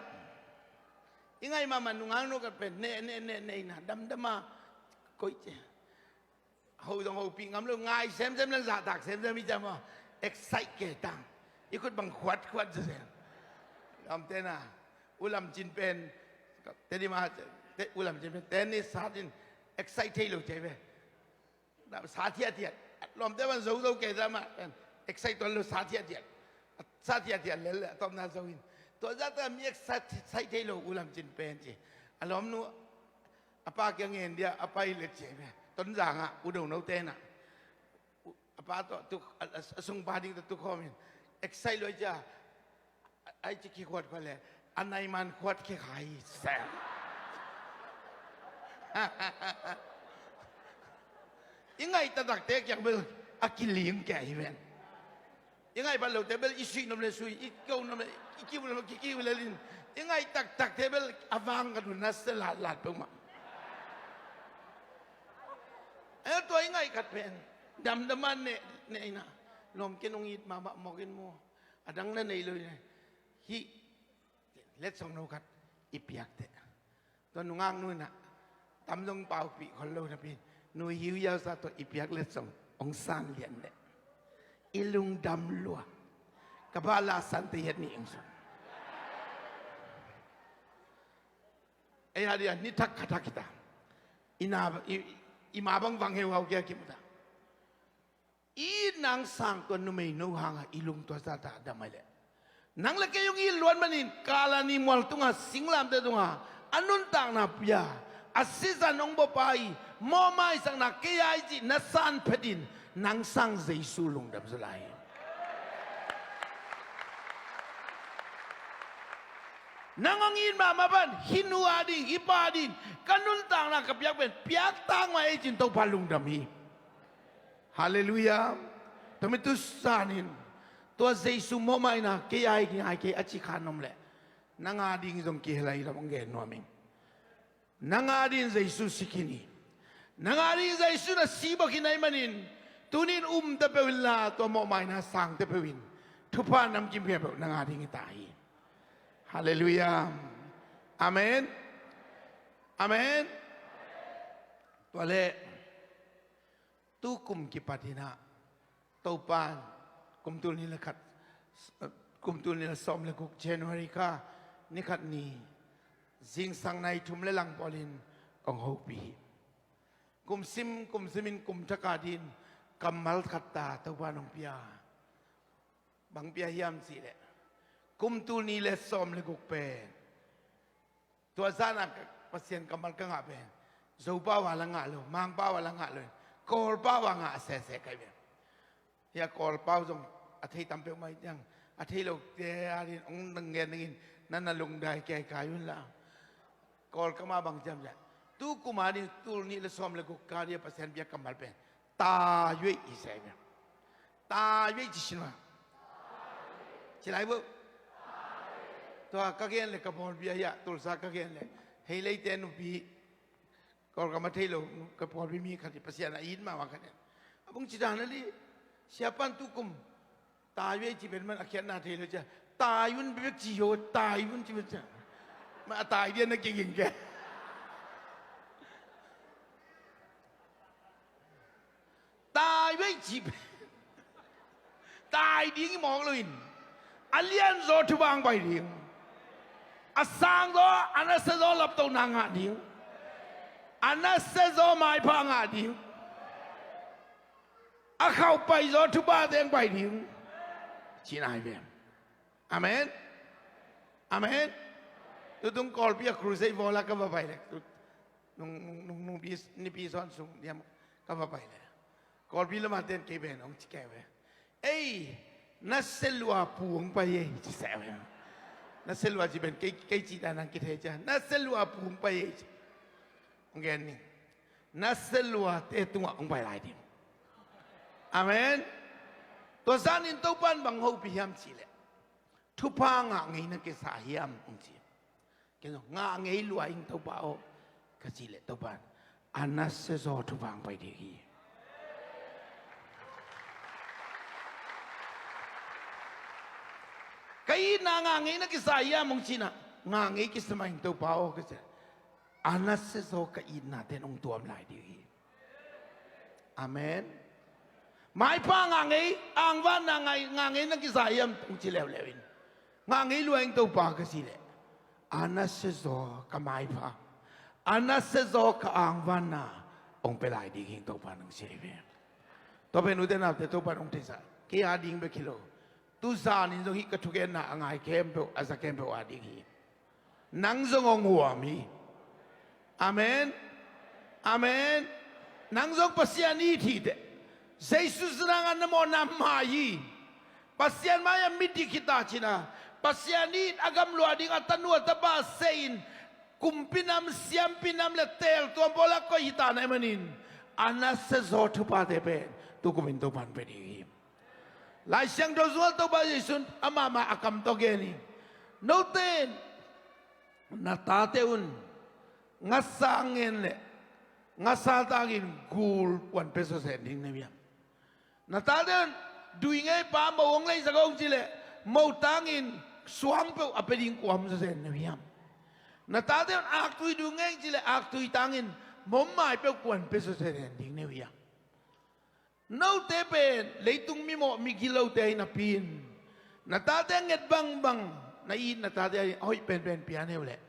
i ngaih mahmah nungak nu khat pen neh neh neh neh in ah damdam a koih ci. Ho zong hopih ngam lo, ngai semsem leh zahtak semsem hi ciang maw, excite kei ta. I khut bang khuatkhuat zenzen. Lawmte na, U Lam Cin pen, te di ma, te, U Lam Cin pen tennis sat in excite thei lo ci ve. Sa thiahthiat. Lawmte bang zozo kei ta mah pen excite tuan lo, sa thiahthiat. Sa thiahthiat lel leh a tawpna zo in. Tua zahtak mi excite thei lo U Lam Cin pen ci. A lawmnu a pa kiang en dia a pai leh ci ve. Tonzang ah U Do No te na, a pa tawh tuk, a, a, a sungpa ding tawh tukhawm in, excite luai cia, a, ai ci kikhuat khuat leh a nai man khuat khe khai sem. I ngaih taktakte kiang bel a kiling kei hi ven. I ngaih phat lote bel i suih nop le suih, i kiu nop le i kiu, nop le kikiu lel in. I ngaih taktakte bel a vang ka dun na se latlat peuhmah. Eh, tua i ngaih khat pen damdam a neh, neh in ah, lawm, ken hong it mahmah mawk in maw, a dang na nei lo in ah, hih letsong no khat i piak teh. Tua nungak nu in ah tam zong paupih khol lo napi in, nu hiuhiau sa tawh i piak letsong hong san lian leh i lungdam lua. Ka pa la sante hiat ni eng sung. Ei a dia ni thak khat a kita. I na, i, i ma bang vang heuhau kia kimu ta. I nang sang tua numei no hangah i lung tua zata dam ai leh, nang le kei hong it luat manin kala ni mual tungah singlamte tungah a nuntakna pia, a sisan hong bawpa i mawhmaisakna kei a i cih na san phetin nang sang Jesu lungdam zaw lai hi. Nang hong it mahmah pan hih nu a ding, hih pa a ding ka nuntakna ka piak pen piak tak mah ei cin Topa lungdam hi. Halleluiah. Tua mi tu sanin tua Jesu mawhmaina kei a i ngai kei a ci kha nom leh nang a ding zong kihel ahi lam hong gen nuam ing. Nang a ding Jesu si khin hi. Nang a ding Jesu na si bawk hi na hih manin tunin um ta peuh inla tua mawhmaina sang ta peuh in thupha namkim pia peuh nang a ding hi ta hi. Halleluiah. Amen. Amen. Tua leh Tu kum kipat in ah Topa in kum tul nih le khat, kum tul nih le sawm le guk January kha ni khat ni zingsang nai thum le lang pawlin hong hopih hi. Kum sim kum simin kum thak a dingin kammal khat ta Topa in hong pia. Bang pia hiam cih leh kum tul nih le sawm le guk pen tua zan a Pasian kammal ka ngah pen Zopau a la ngah lo, Mangpau a la ngah lo in Kawlpau a ngah sese ka hi ve. Hia Kawlpau zong a thei tam peuhmah hi ciang a thei lote a dingin hong nang gen dingin na na lungdai kei kai un la. Kawlkam a bang ciam ciah tu kum a ding tul nih le sawm le guk ka ding a Pasian bia kammal pen ta yuei i se ve. Ta yuei ci sin ma. Ci lai bo. Tua ka gen le ka pawlpi a hiah Tulsa ka gen le hei leite nupi Kawlkam a thei lo ka pawlpi mi khat i Pasian a it mahmah khat in a bung ci dan a li. Siapan tu kum ta yuei ci pen man a khiatna thei lo cia ta yun bek ci yo ta yun ci pen cia. Ma a tai dia na kiging ke. Tai bei cip. Tai ding i mawk loin a lianzaw thupha hong pai ding. A sangzaw a nasezaw laptohna ngah ding. A nasezaw maipha ngah ding. A khauh paizaw thupha teng pai ding. Ci nai ve. Amen. Amen. Tutung Kawlpi a crusade vawla ka va pai le. Nung, nung, nung, nung bis, nipi sawn sung diam ka va pai le. Kawlpi lama ten kei ben hong ci kei ve. Ei, na selua pu hong pai ei ci se ve. Na selua ci ben kei, kei ci dan ang kithei cia. Na selua pu hong pai ei ci. Hong gen ning. Na seluate tungah hong pai lai ding. Amen. Tua zanin Topan bang hopih hiam cih leh thupha ngah ngei na kisa hiam hong ci. Kei zong ngah ngei lua ing Topa aw ka cih leh Topan a nasezaw thupha hong pai ding hi. Ka itna ngah ngei na kisa hiam hong cinah ngah ngei kisa mah ing Topa aw ka cih leh a nasezaw ka itna ten hong tuam lai ding hi. Amen. Maipha ngah ngei angvanna ngah ngei na kisa hiam hong ci leuleu in ngah ngei lua ing Topa ka cih leh a nasezaw ka maipha a nasezaw ka angvanna hong pia lai ding hi ing Topa nang ci hi ve. Tua pen ute naute Topa nong theisa kei a ding bek hi lo. Tuzanin zong hih ka thugenna a ngai khempeuh a za khempeuh a ding hi. Nang zong hong huam hi. Amen. Amen. Nang zong Pasian it hi teh. Jesu sinah na mawhna mai hi. Pasian mai-ah midik hi ta cina Pasian it a gamluah ding a tanu a tapa seh in kumpi nam siampi nam le teel tuam pawla koih hi ta na hih manin a nasezaw thuphate pen tukumin Topan pe ding hi. Lai Siangtho sungah Topa Jesu in amah mah a kam tawh gen hi. Note in na tate un ngasa ngen le ngasa takin gul kuan pia sawsen ding na hiam? Na tate un dui ngei pa mo hong leisak hong ci leh mo tangin suang peuh a pia ding kua om sawsen na hiam? Na tate un aktui dui ngei ci leh aktui tangin mo mai peuh kuan pia sawsen ding na hiam? Note pen leitung mimawh migilote hi napi in na tate a nget bangbang na it na tate a hoih penpen pian heu leh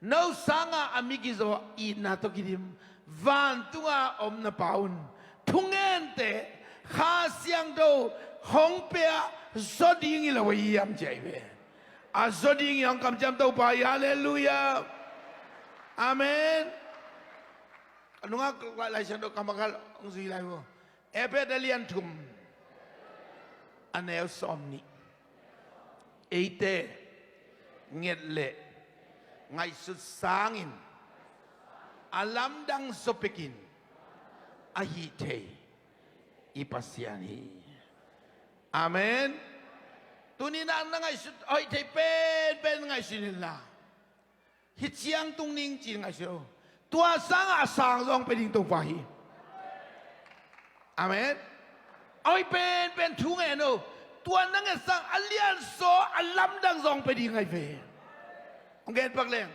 no sanga a migizaw itna tawh kidim vantunga om na pa un thungente Kha Siangtho hong pia zaw ding hi lo ahi hiam ci ahi ve. A zaw ding hi hong kamciam Topa hi. Halleluiah. Amen. A nungak Lai Siangtho kamakal hong zui lai vo. Efesa a lian thum a neu sawm nih. Eite nget le ngaihsut sangin a lamdang zaw pekin a hih thei i Pasian hi. Amen. Tuni na na ngaihsut hoih thei penpen ngaihsut inla hih ciang tung ning ci ngaihsun o. Tua sangah a sang zong pe ding Topa hi. Amen. A hoih penpen thu ngen o. Tua na nget sang a lianzaw a lamdang zong pe ding ahi ve. Hong gen pak leng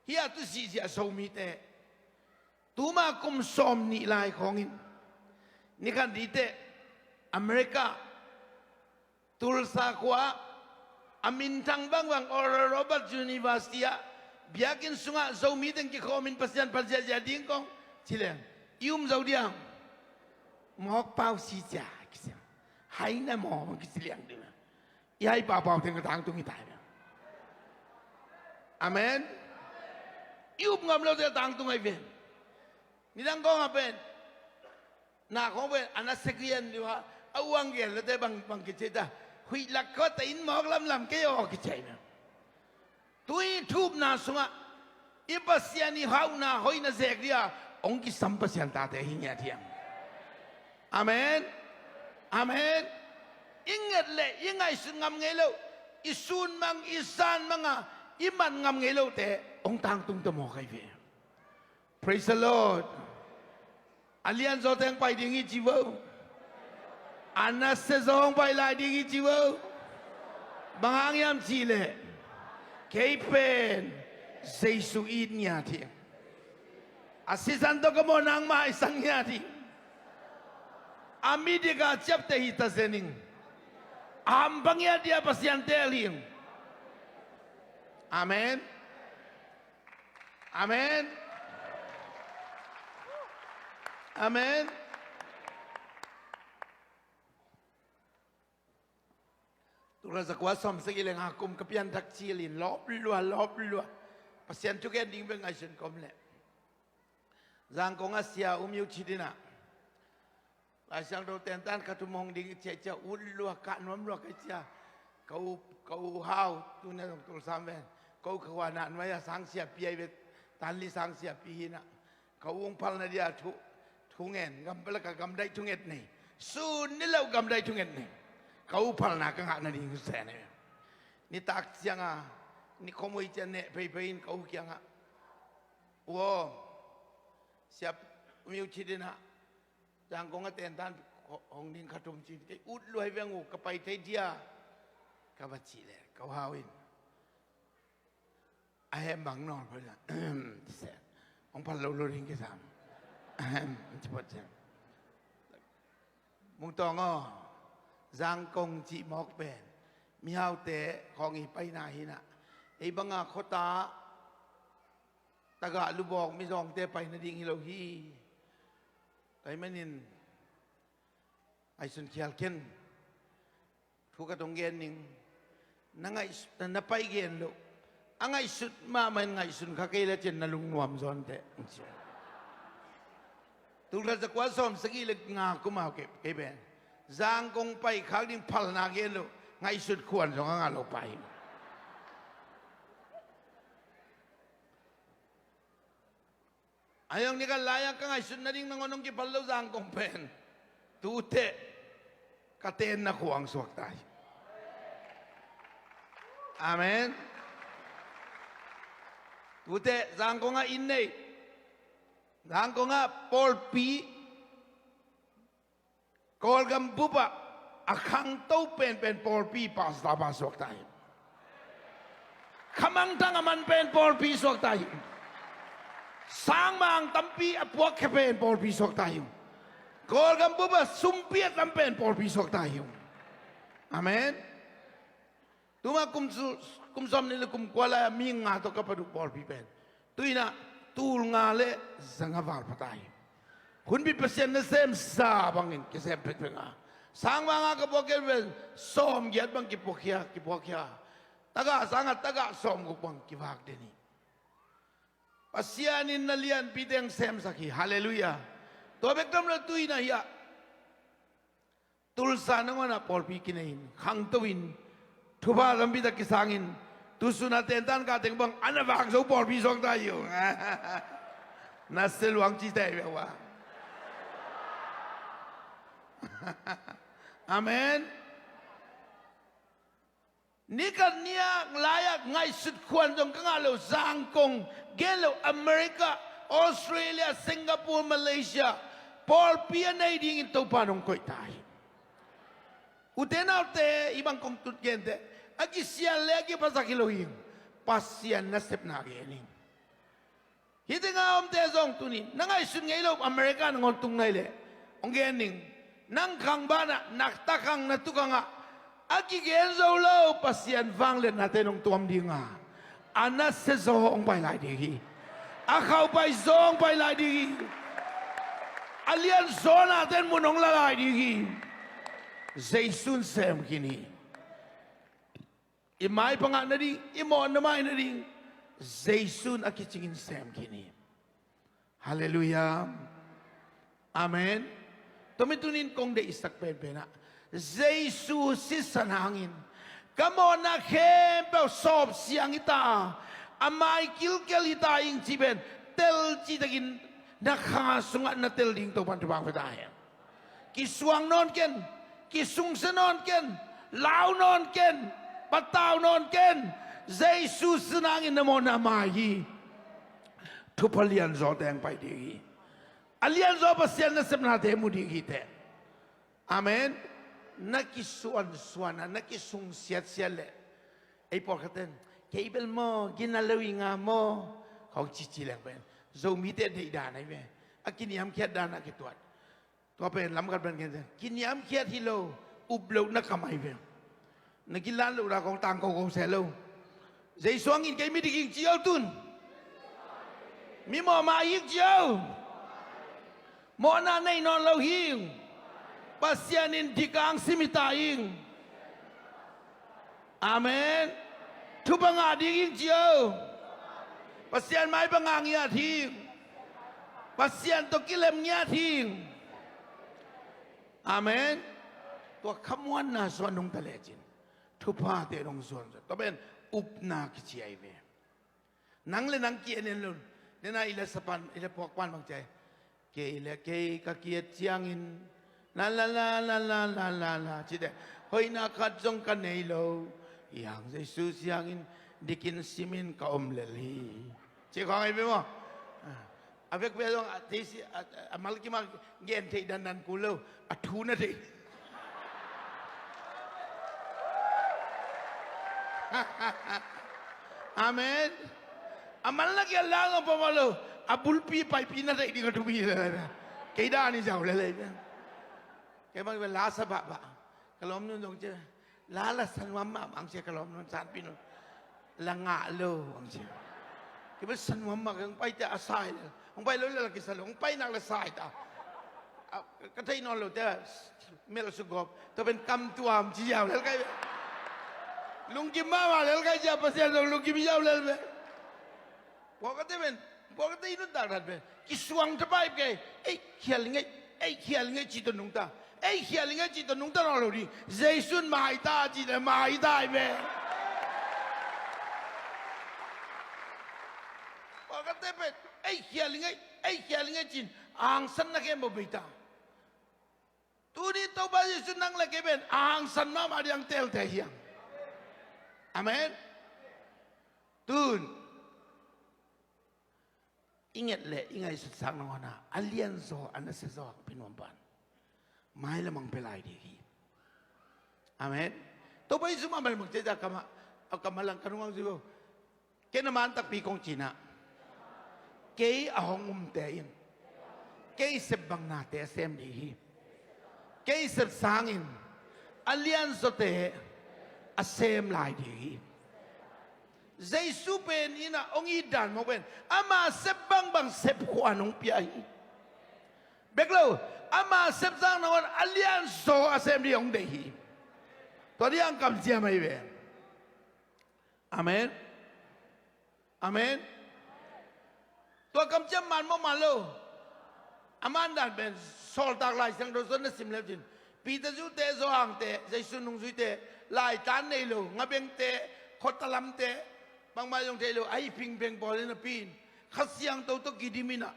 hih a tu sihsiah Zomite tuma kum sawm nih lai khawngin Nikhat ni teh America, Tulsa khua-ah a minthang bangbang Oral Roberts University ah biakinn sungah Zomi teng kikhawmin Pasian phat ziahziah ding kong ci leng, i um zo diam? Mawk pau si cia kiciam, hai na maw kici liang ding. I hai paupau teng a tangtung hi tai. Amen. I up ngam lote a tangtung ahi ve. Nidang kong a pen na khong pen a na sekian liu a, a uang gen lote bang bang kici ta. Huih lak khawte in mawk lamlam kei aw kici ahi ve. Tui thupna sungah i Pasian i hauhna hoihna zek dia hong kisam Pasian tate hi ngiat hiam? Amen. Amen. I nget le i ngaihsut ngam ngei lo, i sun mang i san manga i man ngam ngei lote hong tangtung ta mawk ahi ve. Praise the Lord. A lianzaw teng pai ding hi ci vo. A nasia zaw hong pai lai ding hi ci vo. Bang hang hiam cihleh kei pen Jesu it ngiat hi. A sisan tawh ka mawh nangmah i sang ngiat hi. A midik a ciapteh hi ta zen ing. A hampha ngiat dia Pasian teel hi ing. Amen. Amen. Amen. Tul khat za kua sawm sagih le nga kum ka pianthak cilin lawp lua lawp lua Pasian thugen ding bek ngaihsun kawm leh Zangkong a sia um yu chit in ah Lai Siangtho tentan khat um hong ding i ciah ciah ut lua kah nuam lua ka i cia. Ka u ka u hau tuna zong Tulsa ven. Ka u ka huan ah nuai a sang siapi ahi ve. Tanli sang siapi hi in ah ka u hong phalna dia thu thu ngen gam palak a gamdaih thunget nei. Sun ni lo gamdaih thunget nei. Ka u phalna ka ngah nading sen ahi ve. Nitak ciang a ni khomoi cian neh pheiphei in ka u kiang ah u aw siap um yu chit in ah Zangkong a tentan hong ding khat um cin kei ut luai veng uh ka pai thei dia ka va cih leh ka u hau in a hem bang nawl phoih la hong phal lo lo ding kisam a hem ci phot ciang Mung Tawng aw, Zangkong cih mawk pen mihaute khawng i paina hi in ah ei banga khuata tagah lubawk mizawngte pai nading hi lo hi. Tua ahih manin ngaihsun khial khin. Thu ka tong gen ning. Na ngaihsut na pai gen lo. A ngaihsut mahmah in ngaihsun kha kei le cin na lungnuam zawn teh. Tul khat za kua sawm sagih le nga kum a kei pen Zangkong pai khak ding phalna gen lo. Ngaihsut khuan zong a ngah lo pai. A hiang ni ka lai-ah ka ngaihsut nading nangawn hong kiphal lo Zangkong pen tute ka tenna khuang suakta hi. Amen. Tute Zangkong ah inn nei, Zangkong ah pawlpi Kawlgam bup ah a khangto penpen pawlpi pastor pa suakta hi. Khamangthang a man pen pawlpi suakta hi. Sangmang tampi a puakkhia pen pawlpi suakta hi. Kawlgam bup ah sumpi a tam pen pawlpi suakta hi. Amen. Tuma kum sawm nih le kum kua lai-ah mi nga tawh ka paduk pawlpi pen tu-in ah tul nga le zanga val pha ta hi. Hunbi Pasian nasemsa bangin kisem pekpek a, sangmang a ka puak kei pen sawmgiat bang kipuakkhia kipuakkhia, tagah sangah tagah sawmguk bang kivak den hi. Pasian in na lianpi teng semsak hi. Halleluiah. Tua bek tam lo tu-in ah hiah Tulsa nangawn ah pawlpi kinei in khangto in thupha tampi tak kisang in tusun a tentan kah teng bang a na vak zo pawlpi suakta hi uh. Na sia luang ci tei ve uh a. Amen. Nikhat ni-ah lai-ah ngaihsut khuan zong ka ngah lo, Zangkong gen lo, America, Australia, Singapore, Malaysia pawlpi a nei dingin Topa nong koih ta hi. Ute naute, i bang kong tut gente a kisial le a kiphasak hi lo hi. Pasian nasepna gen hi. Hih tengah a omte zong tuni na ngaihsut ngei lo America nangawn tung nai leh Hong gen ning. Nang khang banah, na takhang na tukhangah a kigen zo lo Pasian vangliatnate nong tuam dinga, a nasia zaw hong pai lai ding hi. A khaupai zaw hong pai lai ding hi. A lianzawnate in mun hong la lai ding hi. Jesu'n sem khin hi. I maipha ngah nading, i mawhna mai nading, Jesu'n a kicingin sem khin hi. Halleluiah. Amen. Tua mi tunin kong deihsak penpenah, Jesu sisan hangin ka mawhna khempeuh sawpsiang hi ta a, a mai kilkel hi ta ing cih pen telcitakin na kha sungah na tel ding Topa'n thupha hong pia ta hen. Kisuang nawn ken, kisungsia nawn ken, lau nawn ken, patau nawn ken. Jesu sisan hangin na mawhna mai hi. Thupha lianzaw teng pai ding hi. A lianzaw Pasian nasepnate mu ding hi teh. Amen. Na kisuansuan a, na kisungsiatsiat leh, ei pawlkhatten, kei bel maw, gina lo ing a maw, khawng cici leng pen Zomite deihdan ahi ve. A kiniamkhiat dan a kituat. Tua pen lamkhat pen kiniamkhiat hi lo, up lohna kam ahi ve. Na gilan lohna kong tangko ko se lo. Jesu hangin kei mi dik ing ci o tun. Mi mawhmai ing ci o. Mawhna nei nawn lo hi ing. Pasian in dik a hong sim hi ta ing. Amen. Thupha ngah ding ing ci o. Pasian maipha ngah ngiat hi ing. Pasian tawh kilem ngiat hi ing. Amen. Tua khamuanna sungah nungta lecin thuphate nong zuan zuan. Tua pen upna kici ahi ve. Nang le nang ki-en en lo. Nena i la sapan, i la puakpan bang ci ai. Kei le kei ka ki-et ciangin la la la la la la la la cite, hoihna khat zong ka nei lo. Hiang Jesu siangin dikin simin ka om lel hi. Ci khawng ahi ve maw? A vekpi a zong a theisi a, a malkim a gen theih dandan kul lo, a thu na theih. Amen. A mal na kiat lang a pamah lo, a bulpi paipi na theih ding a thupi lel ahi ve. Kei dan i zau lel ahi ve. Kei bang i ve la sa bahbah. Ka lawmnu'n zong ci ve. La la sa nuam mahmah ang sia ka lawmnu'n, sanpi nu'n. La ngah lo ang sia. Kei bel sa nuam mah kei, hong pai teh a sai lel. Hong pai lo lel a kisa lo, hong pai nak le sai ta. A, ka thei nawn lo teh, melh sugawp. Tua pen kamtuam ci ziau lel kai ve. Lungkim mahmah lel kai cia, Pasian zong lungkim ziau lel ve. Pawlkhatte pen, pawlkhatte i nuntak dan pen kisuang thapai kei, ei khial ngei, ei khial ngei cih tawh nungta, ei khial ngei cih tawh nungta nawn lo ding. Jesu'n maita cih le maita hi ve. Pawlkhatte pen ei khial ngei, ei khial ngei cih in hangsanna khempeuh beita. Tuni Topa Jesu nang le kei pen a hangsan mahmah ding a telte hiam? Amen. Tun i nget le i ngaihsutsak nangawn a, a lianzaw a nasiazaw a pia nuam pan mailam hong pia lai ding hi. Amen. Topa Jesu mahmah lemang ciacia kamah, a kamah lang ka nungak zi bo. Ken a man takpi kong cinah, kei a hong umte in kei sep bang nate a sem ding hi. Kei sep sangin a lianzawte a sem lai ding hi. Jesu pen innah hong it dan mawk pen ama sep bangbang sep khuan hong pia hi. Bek lo, ama sep sang nangawn a lianzaw a sem ding hong deih hi. Tua ding hong kamciam ahi ve. Amen. Amen. Tua kamciam man maw man lo? A man dan pen Sawltak Lai Siangtho sung na sim leu cin, Peter zute, Johan te, Jesu nungzuite, laitlan nei lo, ngabengte, khuatalamte, bangmah zong thei lo, ahi phingpheng pawl in a pi in, Kha Siangtho tawh kidim innah,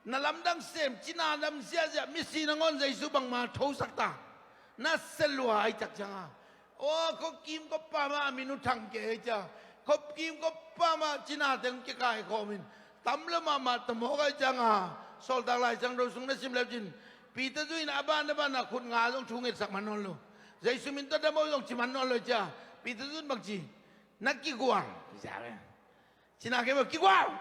na lamdang sem, cina dam ziahziah, misi nangawn Jesu bangmah thosak ta. Na sia lua ahi tak cianga, aw, khuakim khuapa mah a min uh thang kei ahi cia, khuakim khuapa mah cina teng kikaikhawm in, tam lo mahmah tamawk ahi cianga, Sawltak Lai Siangtho sung na sim leu cin, Peter zu in a ban a ban a khut nga zong thu ngetsak man nawn lo. Jesu min tawh dam o zong ci man nawn lo cia. Peter zun bang ci, na kigual. Cina kei maw, kigual.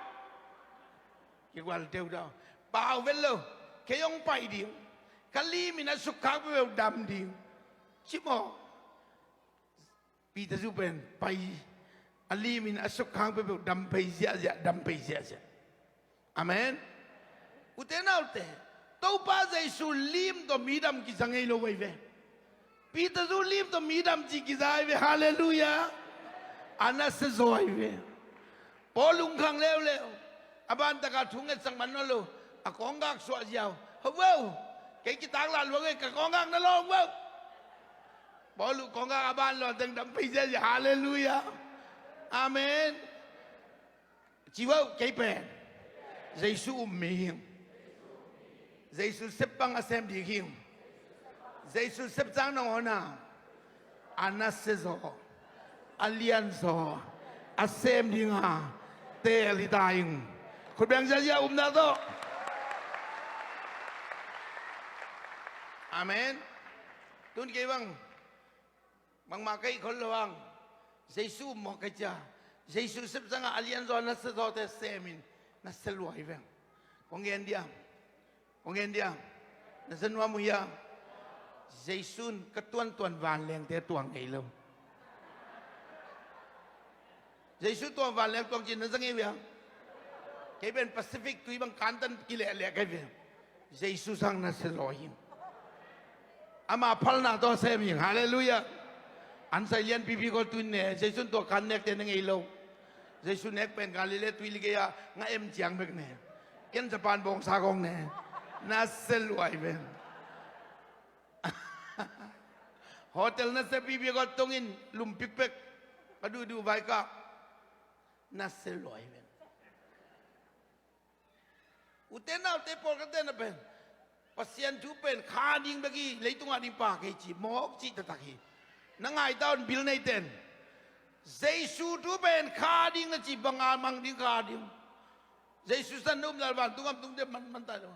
Kigual teuteu. Pau vet lo. Kei hong pai ding. Ka lim in a sukkhang peuhpeuh dam ding. Ci maw? Peter zu pen pai, a lim in a sukkhang peuhpeuh dam pei ziahziah, dam pei ziahziah. Amen. Ute naute, Topa Jesu lim tawh mi dam kiza ngei lo ahi ve. Peter zu lim tawh mi dam cih kiza ahi ve. Halleluiah. A nasia zaw ahi ve. Paul lungkhang leuleu. A ban taka thu ngetsak man nawn lo. A kawnggak suah ziau. Ho vo. Kei kitak lah lua ngei, ka kawnggak na lawng vo. Paul uh kawnggak a ban lawn teng dam pei ziahziah. Halleluiah. Amen. Ci vo, kei pen Jesu um mi hi ing. Jesu sep bang a sem ding hi ing. Jesu sep ciang nangawn a, a nasia zaw, a lian zaw, a sem ding a teel hi ta ing. Khut beng ziahziah, upna tawh. Amen. Tun kei bang bangmah ka hih khol lo hang, Jesu um mawk ka hih ciang, Jesu sep ciang a, a lian zaw, a nasia zawte sem in, nasia lua hi veng. Kong gen diam? Kong gen diam? Nasia nuam uh hiam? Jesu in ka tuantuan vanlengte tuang ngei lo. Jesu tuang vanleng tuang cih na za ngei uh hiam? Kei pen Pacific tui bang kantan kilehleh ka hi ve. Jesu sang nasia zaw hi. Ama phalna tawh sem hi. Halleluiah. An sai lianpipi kol tui ne, Jesu in tua kan nekte na ngei lo. Jesu nek pen Galilee tuili gei-ah nga em ciang bek ne. Ken Japan bawngsa kong ne. Nasia lua hi ve. Hotel nasia pipi kol tungin lumpik pek. Ka duhduh vaikak. Nasia lua hi ve. Ute naute, pawlkhatte na pen Pasian thu pen kha ding bek hi, leitungah ding pha kei ci mawk cih taktak hi. Na ngai ta un, bil neite in. Jesu thu pen kha ding na cih banga mang ding kha ding. Jesu san na um leh vantung gam tungte man, man ta lo.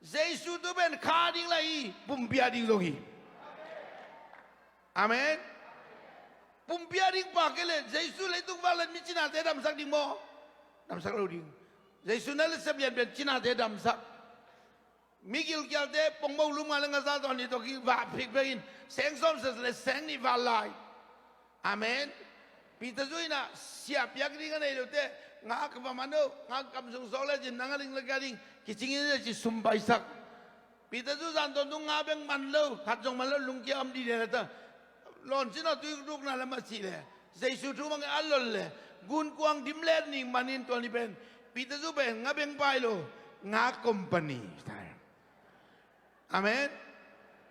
Jesu thu pen kha ding lah hi, pumpi a ding zong hi. Amen. Pumpi a ding pha kei leh Jesu leitung vak leh mi cinate damsak ding maw? Damsak lo ding. Jesu na letsep lian pen cinate damsak. Mi gilkialte pongmo lum nga leh nga za tawh ni tawh kivah phikphek in, seng sawm sia leh seng nih val lai. Amen. Peter zu in ah sia piak ding a nei lote, nga ka va man lo, nga kam sung sawk lecin nang a ding leh kei a ding kicing in lecin sum paisak. Peter zu zan tawntung nga bek man lo, khat zong man lo, lungkia om dih dih na ta. Lawn cin aw, tui rukna lam a cih leh Jesu thu mang a lol leh gunkuang dim let ning manin tua ni pen Peter zu pen nga beng pai lo, nga company. Amen.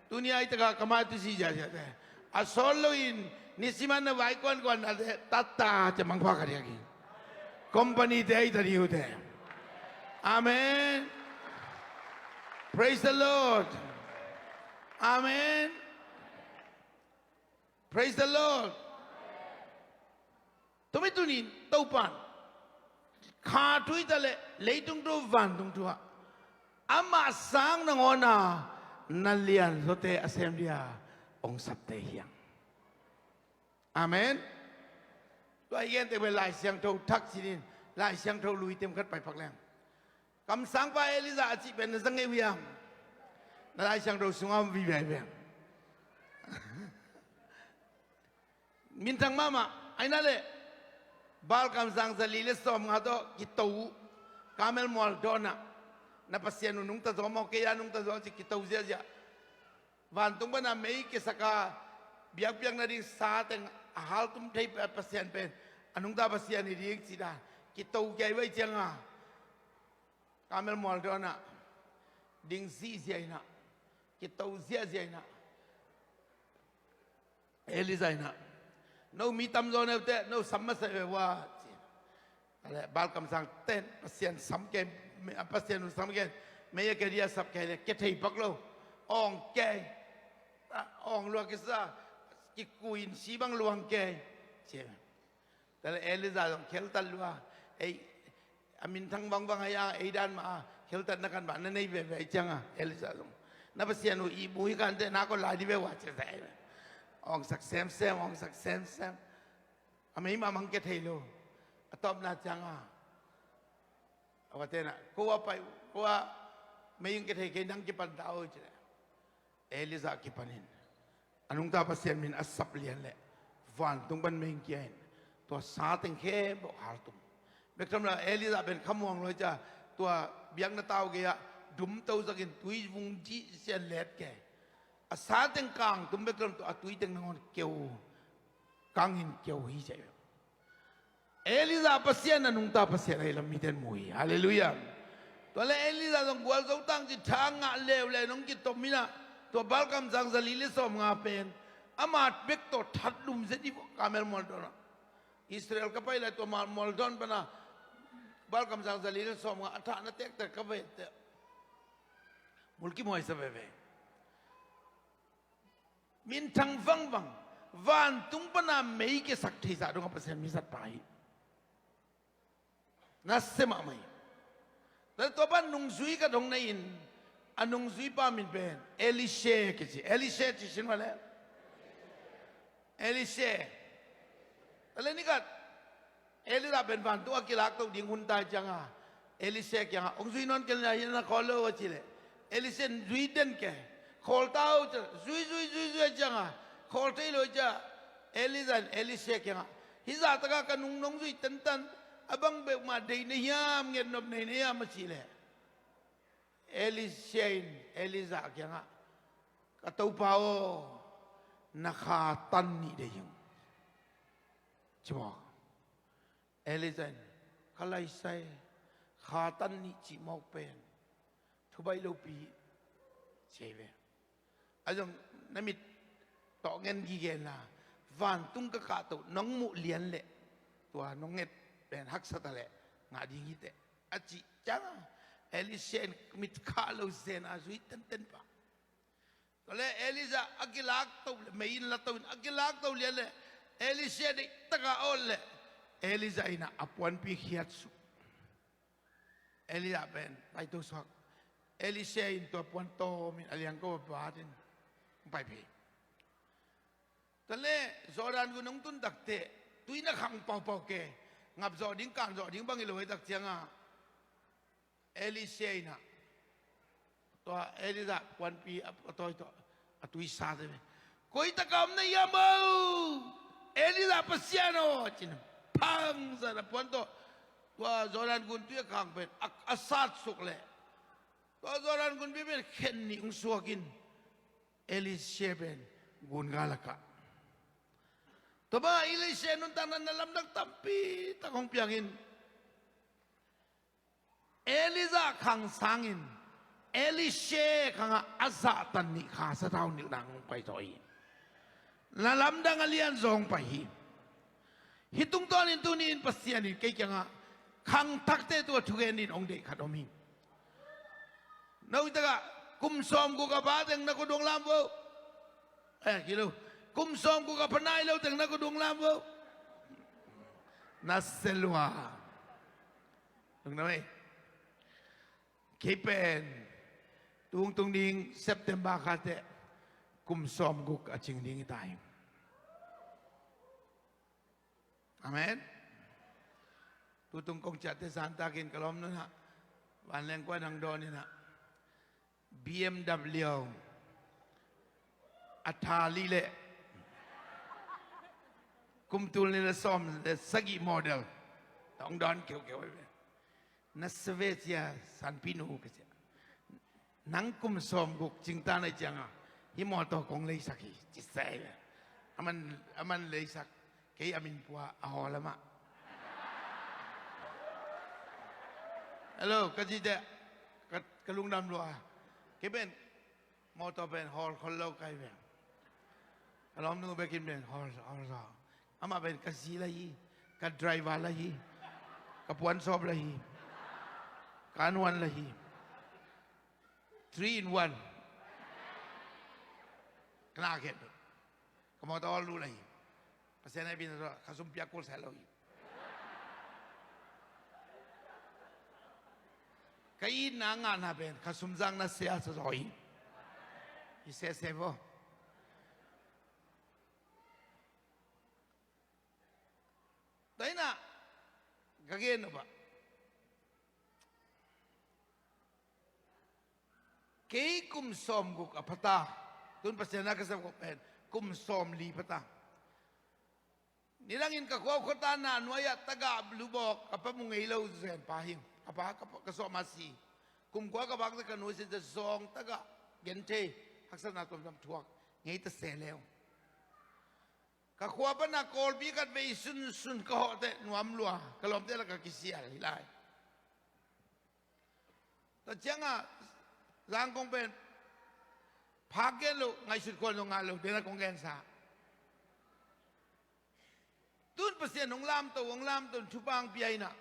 Tuni a i taka ka mai tu si ziahziahte, a sawt loin nisiman na vai kuankuan nate, tata te mangpha ka diak hi. Company te a i ta ding uh te. Amen. Praise the Lord. Amen. Praise the Lord. Tumi tunin Topan kha thu hi ta leh leitung thu, vantung thu ah amah sang nangawn a na lian zawte a sem dia hong sapte hi hang. Amen. Tua i gen tek pen Lai Siangtho thak cinin, Lai Siangtho lui tem khat pai pak leng. Kamsangpa Elijah a cih pen na za ngei uh hiam? Na Lai Siangtho sungah om vive hi veng. Minthang mahmah, aina leh Baal kamsang zali leh sawmnga tawh kito uh, Karmel mual dawnah, na Pasian uh nungta zaw maw, kei a nungta zaw ci, kito ziahziah. Vantung pana mei kiasaka biakpiak nading sa teng a haltum thei Pasian pen a nungta Pasian hi ding ci dan kito kia i vai cianga, Karmel mual dawnah ding ziahziah inah, kito ziahziah inah, Elijah inah, no mi tamzaw neute, no sam masa ve ua ci. Baal kamsang ten Pasian sam kei, Pasian uh sam kei, mei a kia dia sap kei leh kia thei pak lo. Awng kei, awng lua kisa, kikui in si bang luang kei ci. Tua leh Elijah zong kheltat lua, ei, a minthang vangvang a, ei dan mah a kheltatna kan mah na nei veve cianga, Elijah zong, na Pasian uh ihmu hi kante, na kol lai dih ve ua ci. Awngsak semsem, awngsak semsem. A mei mah mang kia thei lo. A tawpna cianga a va tenah, ko a pai, ko a mei hong kia thei kei, nang kipan ta o ci leh, Elijah kipanin a nungta Pasian min a sap lian leh vantung pan mei kia in tua sa teng khempeuh haltum. Bek tham lo, Elijah pen khamuang lo cia, tua biakna tau gei-ah dum to zakin tui vung jih sian let ke. A sa teng kangtum bek tham, tua a tui teng nangawn keu, kangin keu hi cia. Elijah Pasian a nungta Pasian ahi lam miten mu hi. Halleluiah. Tua le Elijah zong gualzo tang ci tha ngah leuleu nong kitom inah, tua balkam zang zali le sawm nga pen ama bek tawh that lum zet hi. Kamel mual dawnah Israel ka pai lai tua mal mual dawn pana balkam zang zali le sawm nga a thahna tektek ka vete mulki muaisa veve. Minthang vangvang, vantung pana mei kiasak theizah dongah Pasian mi zat pa hi. Nasia mahmah hi. Tua pan nungzui ka dong na in, a nungzui pa min pen Elisha kici. Elisha ci sin vale. Elisha. Tale ni khat Elijah pen vantung a kilak to ding hun tai cianga Elisha kiangah, "Hong zui nawn kei le na hi na khawl lo," a ci leh Elisha in, "Zui den ke, khawl ta o," ci. Zui zui zui zui a cianga khawl thei lo cia. Elijah in Elisha kiangah, "Hih zah takah ka nung nong zui tantan, a bang beuh mah deih na hiam, ngetnop nei na hiam?" a ci leh Elisha in Elijah kiangah, "Ka topa aw, na kha tan nih deih ing," ci maw. Elijah in, "Ka laisai, kha tan nih cih mawk pen thu baih lopi," ci hi ve. A zong na mit tawh ngen gige na, vantung ka kahto nong muh lian leh tua nong nget pen haksa ta leh ngah ding hi teh, a cih cianga Elisha in mit khah lo zen a zui tenten pah. Tua le Elijah a kilak to le, mei in la to in a kilak to lian le Elisha deih taka awt le Elijah in a puanpi khiat suk. Elijah pen paito suak. Elisha in tua puan tawm in a liang ko a bat in hong pai phei. Tua le Jordan gun hong tun tak teh tui na khang paupau ke, ngap zawh ding, kan zawh ding bang hi lo hi tak cianga Elisha in a tua Elijah puanpi a, a tawi tawh a tui sa te ve. "Koi taka om na hiam o, Elijah Pasian aw?" ci-in phang zat a puan tawh tua Jordan gun tui a khang pen a, a sat suk leh tua Jordan gunpi pen khen nih hong suak in Elisha pen gun gal a kah. Tua bang Elisha nuntakna na lamdang tampi tak hong piang in Elijah khang sangin Elisha khangah a zahtan nih kha sathau nilhna hong pai zaw hi. Na lamdang a lian zaw hong pai hi. Hih tungtawnin tuni in Pasian in kei kiangah khangthakte tua thugen in hong deih khat om hi. No takah kum sawmguk a pha teng na khuadung lam vo. Eh, kilo. Kum sawmguk a pha nai lo teng na khuadung lam vo. Na selua. Lungdam ei. Kei pen tung tung ding September kha teh kum sawmguk a cing ding hi ta hi. Amen. Tutung kong ciahte zantakin ka lawm nunah vanleng kuan hang dawn inah B M W a tha li le kum tul ni le sawm le sagih model hong dawn keukeu. Na save cia, sanpi nu ka cia. Nang kum sawmguk cingta na cianga hih mawtaw kong leisak hi ci sai. Aman, aman leisak, kei a min pua a hawl amah. Hello, ka ci teh ka, ka lungdam lua. Kei pen mawtaw pen hawl khol lo kai ve. Ka lawmnu bekin pen hawl, hawl zaw. Amah pen ka zi la hi, ka driver la hi, ka puansawp la hi, ka nuan la hi. Three in one. Ka na khen. Ka mawtaw hawl nu la hi. Pasian a bina zaw, ka sum piak kul sa lo hi. Ka itna ngahna pen ka sumzang na sia sa zaw hi. Hi sese vo. Taina ka gen nop ah kei kum sawmguk a phata Tun Pasian a ka sep khop pen kum sawmli pha ta. Nidangin ka khua uh khuata na nuai-ah tagah lubawk a pa mu ngei lo zen pa hi. A pa ka, ka sawh ma si. Kum kua ka vak te ka nuai sin te zawng tagah genthei haksatna tuamtuam thuak ngei ta se leu. Ka khua pana Kawlpi khat vei sunsun ka hawh teh nuam lua, ka lawmte la ka kisial hi lai. Tua ciangah Zangkong pen phak gen loh, ngaihsut khual zong ngah lo, dena kong gensa. Tun Pasian hong lamto, hong lamto, thupha hong pia inah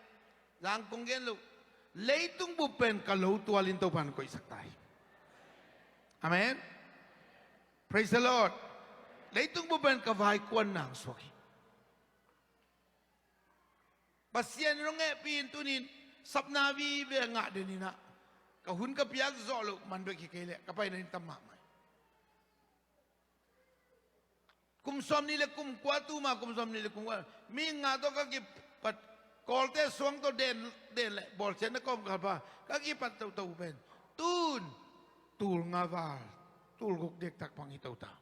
Zangkong gen loh, leitung bup pen ka lo tualin Topan koihsak ta hi. Amen. Praise the Lord. Leitung bup pen ka vaikuan nang suak hi. Pasian in hong hehpih in tunin sapna vive ngah den inah ka hun ka piak zawh loh man bek hi kei leh ka paina in tam mahmah hi. Kum sawmnih le kum kua tuma, kum sawmnih le kum kua mi nga tawh ka kipat, Kawlte suang tawh den, den le bawlsiatna kawm kalpa ka kipat toto pen tun tul nga val, tul guk dektak pang hi tota.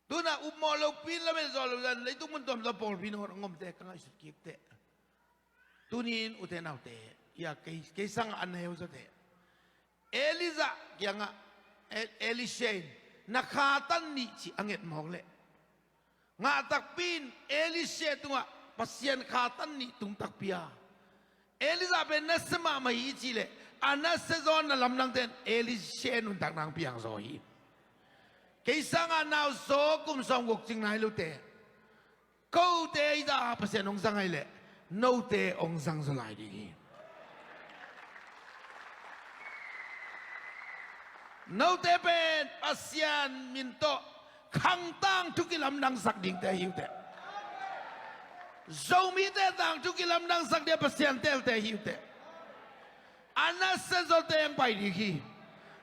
Tuna upmawh lopi in lamet zawh loh zan leitung mun tuamtuam pawlpi nawh a ngomte ka ngaihsut kik teh. Tunin ute naute, ia kei, kei sangah a neu zawte, Elijah kiangah El-, Elisha in na kha tan nih cih a nget mawk leh, ngah takpi in Elisha tungah Pasian kha tan nih tung takpi a, Elijah pen nasia mahmah hi i cih leh a nasia zaw na lamdangte in Elisha nuntakna hong piang zaw hi. Kei sangah nau zaw kum sawmguk cing nai lote, kote i zah a Pasian hong zang ahih leh note hong zang zaw lai ding hi. Note pen Pasian min tawh khang tangthu kilamdangsak dingte hi uh teh. Zomite tangthu kilamdangsak ding a Pasian teelte hi uh teh. A nasia zaw teng pai ding hi.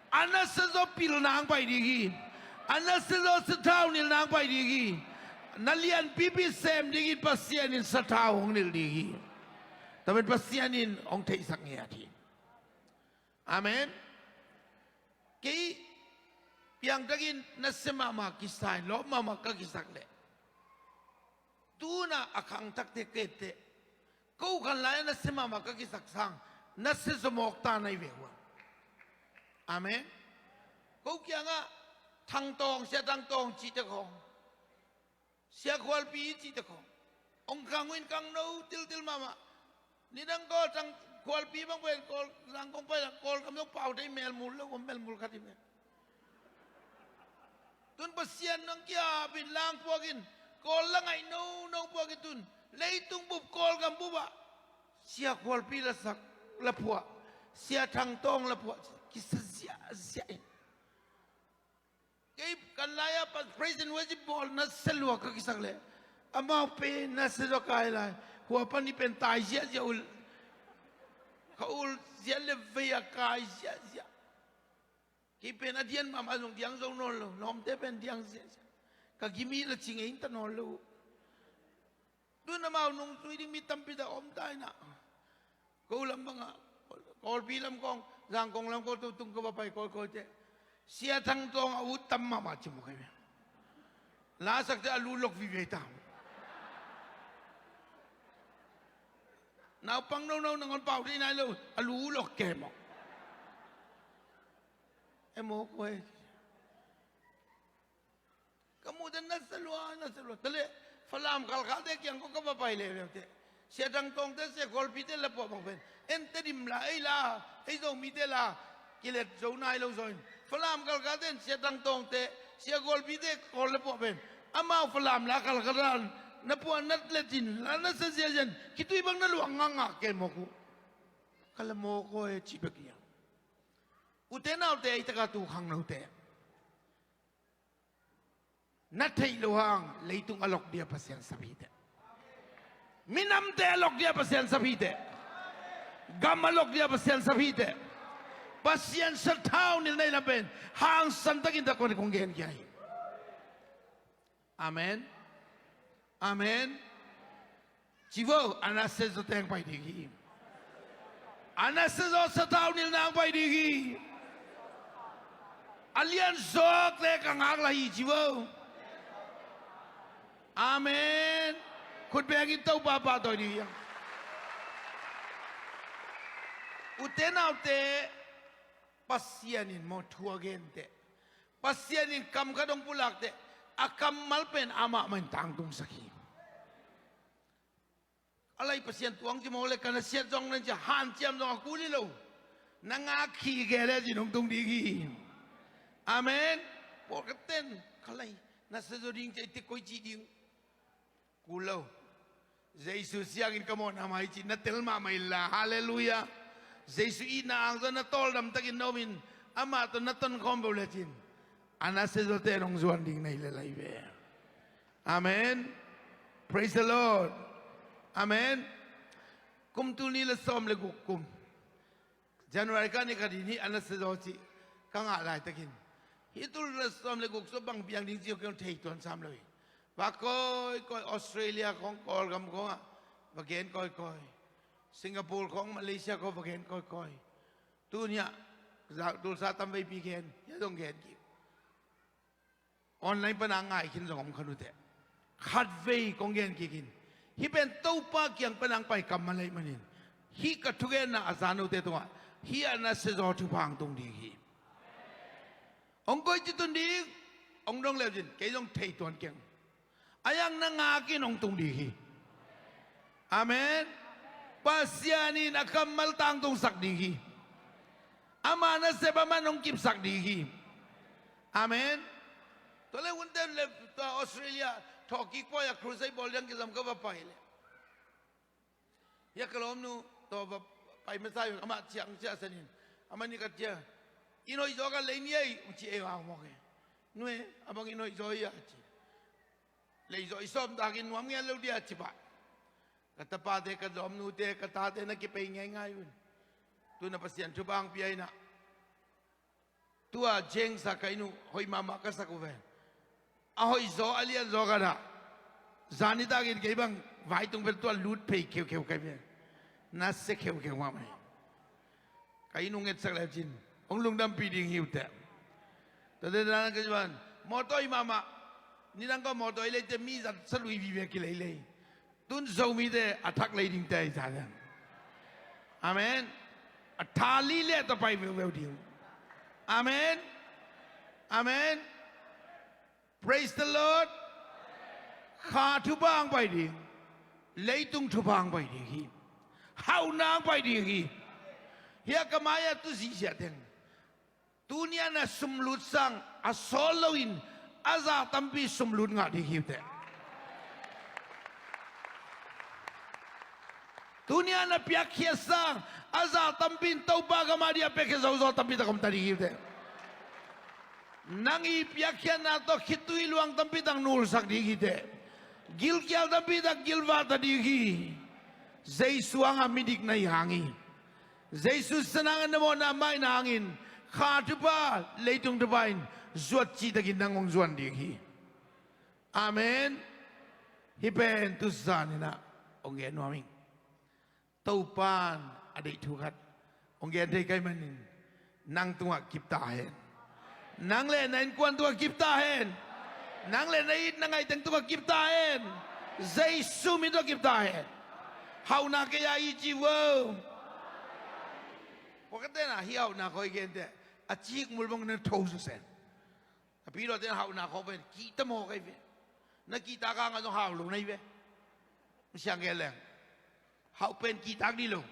A nasia zaw pilna ang pai ding hi. A nasia zaw sathau nilna ang pai ding hi. Na lianpipi sem dingin Pasian in sathau hong nilh ding hi. Tua pen Pasian in hong theihsak ngiat hi. Amen. Kei piangtakin nasia mahmah kisa in lawp mahmah ka kisak leh, tuna a khangthakte kei teh, ko khan lai-ah nasia mahmah ka kisak sang nasia zaw mawk ta na hi ve uh a. Amen. Ko kiangah Thangtawng, Sia Thangtawng cihte khawng, Sia Khualpi cihte khawng hong khang uh in khangno tiltil mahmah. Nidang Kawl, Thang Khualpi bang pen Kawl, Zangkong pai la Kawlgam zong pau thei, melmul lo, melmul khat hi ve. Tun Pasian nang kia bit lang puak in, Kawl la ngaih nono puak in tun leitung bup, Kawlgam bup ah Sia Khualpi la sak, la phuah, Sia Thangtawng la phuah, kisa ziahziah in. Kei kan lai-ah pa-, praise and worship bawl nasia lua ka kisak leh, amau pen nasia zaw kai lai. Hua pan i pen tai ziahziah, ul, ka ul ziah le vei a kai ziahziah. Kei pen a dian mahmah zong diang zo nawn lo, lawmte pen diang ziahziah. Ka gimi la ci ngei in ta nawn lo. Tun amau nungzui ding mi tampi tak a om ta inah, ko lam bangah, Kawlpi lam kawng, Zangkong lam kawng, tu tung ka va pai kawikawi teh, Sia Thangtawng a ut tam mahmah ci mawk hi ve. La sak teh a lu lok vive ta. Naupang nono nangawn pau thei nai lo, a lu lok kei mawk. E mawk koi. Ka muh teh nasia lua, nasia lua. Tua leh Falam Khalkhalte kiang kong ka va pai leuleu teh, Sia Thangtawngte, Sia Khualpite la puah bang pen en Tedim la, ei la, ei Zomite la kilet zo nai lo zaw in, Falam Khalkhalte in Sia Thangtawngte, Sia Khualpite Kawl la puah pen, amau Falam la Khalkha la na puah na let in la nasia ziahziah in, khitui bang na luang ngakngak kei mawk uh. Ka la mawk aw e cih bek hi a. Ute naute, ei taka tu khangnote, na theih loh hang leitung a lok dia Pasian sap hi teh. Minamte a lok dia Pasian sap hi teh. Gam a lok dia Pasian sap hi teh. Pasian sathau nilh na hih lam pen hangsan takin tua kong gen khia hi. Amen. Amen. Ci vo, a nasia zaw teng pai ding hi. A nasia zaw sathau nilh nang pai ding hi. A lian zawkte ka ngak lai hi ci vo. Amen. Khut bengin Topa pahtawi ding hi hang. Ute naute, Pasian in maw thu a gen teh, Pasian in kam khat hong pulak teh, a kammal pen amah mah in tangtungsak hi. A lai Pasian tuang ci mawk le ka nasiat zong nan ci a hanciam zong a kul hi lo. Na ngak khit kei le cin hong tung ding hi. Amen. Pawlkhat ten ka lai na sia zaw ding ci a, i tek koi ci ding. Kul lo. Jesu siangin ka mawhna mai ci na tel mahmah inla. Halleluiah. Jesu itna angzawh na tawldam takin na omin amah tawh na tonkhawm beuh le cin a na sia zawte nong zuan ding na hi le lai ve. Amen. Praise the Lord. Amen. Kum tul nih le sawm le guk kum, January kha ni khat in hih a na sia zaw cih ka ngah laitakin, hih tul nih le sawm le guk sung bang piang ding cih kong thei tuan sam lo hi. Va kawikawi, Australia khawng, Kawlgam khawngah va gen kawikawi, Singapore khawng, Malaysia khawng va gen kawikawi. Tuni-ah tulsa tamveipi gen, hia zong gen kik. Online pana ngai khin zong om kha uh teh. Khatvei kong gen kik in, hih pen Topa kiang pana hong pai kammal ahih manin, hih ka thugenna a za note tungah hih a na sia zaw thupha hong tung ding hi. Hong koici tun ding, hong dong le uh cin kei zong thei tuan keng. A yang na ngak in hong tung ding hi. Amen. Pasian in a kammal tangtungsak ding hi. Ama nasep amah in hong kipsak ding hi. Amen. Tua le hunte le tua Australia thawhkik pawi a crusade bawl ding kizom ka va pai le, hia ka lawmnu tawh va pai masa hi. Amah ciang ciah sanin amah nih ka cia, "In hoih zaw ka lei ni ei," hong ci ei hau mawk e. "Nu e, a bang in hoih zaw hi a," ci. "Lei zaw i sawm takin nuam ngen lo dia," ci pah. Ka tapate, ka lawmnute, ka tate na kipei ngeingai un. Tuna Pasian thupha hong pia inah, tua James a ka inn uh hoih mahmah ka sak uh ve. A hoih zaw, a lian zaw ka dah. Zan nitakin kei bang vaitung pen tua lut phei kheukheu kai ve. Na sia kheukheu mahmah hi. Ka inn uh ngetsak le cin hong lungdampih ding hi uh teh. Tua teh dan ka ci ban mawtaw hi mahmah. Nidang kawh mawtaw i leite mi zat sa lui vive kileilei. Tun Zomite a thak lei dingte a hi ta ding. Amen. A tha li le a ta pai veuveu ding. Amen. Amen. Praise the Lord. Kha thupha hong pai ding, leitung thupha hong pai ding hi. Hauhna hong pai ding hi. Hia ka mai-ah tu zihziah teng, tuni-a na sumlut sang a sawl loin a za tampi sumlut ngah ding hi uh teh. Tuni-a na piakkhiat sang a za tampi in Topa gam ading a piakkhiat zawzaw tampi tak om ta ding hi uh teh. Nang i piakkhiatna tawh khitui luang tampi tak nulsak ding hi teh. Gilkial tampi tak gilvah ta ding hi. Jesu hangah midik na hi hang hi. Jesu sisan hangin na mawhna mai na hangin kha thupha, leitung thupha in zuat cihtakin nang hong zuan ding hi. Amen. Hih pen tu zan inah hong gen nuam ing. Topa in a deih thu khat hong gen thei ka hih manin, nang tungah kip ta hen. Nang le na innkuan tungah kip ta hen. Nang le na it na ngaih teng tungah kip ta hen. Jesu min tungah kip ta hen. Hauhna kei a i ci vo. Pawlkhatte na hih hauhna khawng i gen teh, a cikmul bang na tho susen. A pilawte na hauhna khawng pen kihta mawk ahi ve. Na kihtak hangah zong hau lo na hi ve. Siang gen leng hauh pen kihtak dih lo.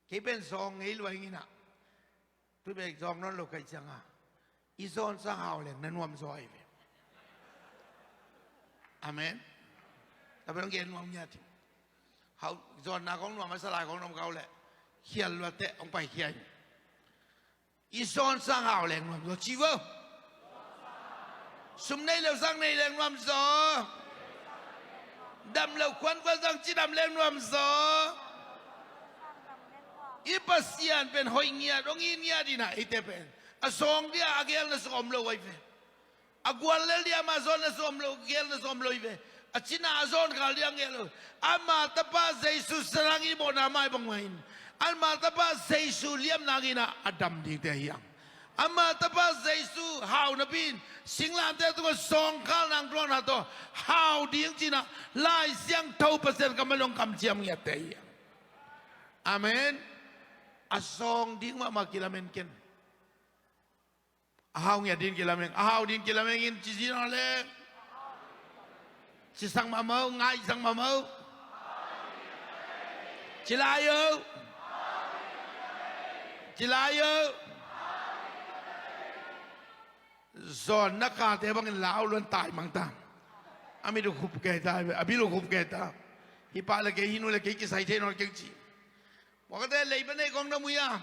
Kei pen zawng ngei lua ing inah, tu bek zawng nawn lo ka hih cianga, i zawn sang hau leng na nuam zaw ahi ve. Amen. Tua pen hong gen nuam ngiat hi. Hau zawnna kong nuam a, salai kong nuam kau leh khial luat teh hong paikhia in. I zawn sang hau leng nuam zaw ci vo. Sum nei lo sang nei leng nuam zaw. Dam lo khuankuan sang cidam leng nuam zaw. I Pasian pen hoih ngiat, hong it ngiat inah, eite pen a zawng dia a gelna sung om lo ahi ve. A guallel dia ama zawn na sawm lo, gel na sawm lo hi ve. A cina a zawn khal dia ngel lo. Ama tapa Jesu sisan hangin i mawhna mai bangmah in, ama tapa Jesu liamna hangin a dam dingte hi hang. Ama tapa Jesu hau napi-in singlamteh tungah zawngkhal nang tuakna tawh hau ding cinah Lai Siangtho Pasian kammal hong kamciam ngiatte hi. Amen. A zawng ding mahmah kilamen ken. A hau ngiat ding kilamen, a hau ding kilamen in ci zi nawn leng. Ci sang mahmah uh, ngai sang mahmah uh. Ci lai uh. Ci lai uh. Zawn na kate bangin lau luan tai mang ta. A mit uh khup kei ta, a bil uh khup kei ta. Hi pa le kei, hi nu le kei kisai thei nawn keng ci. Pakate leiba nei kong na mui a,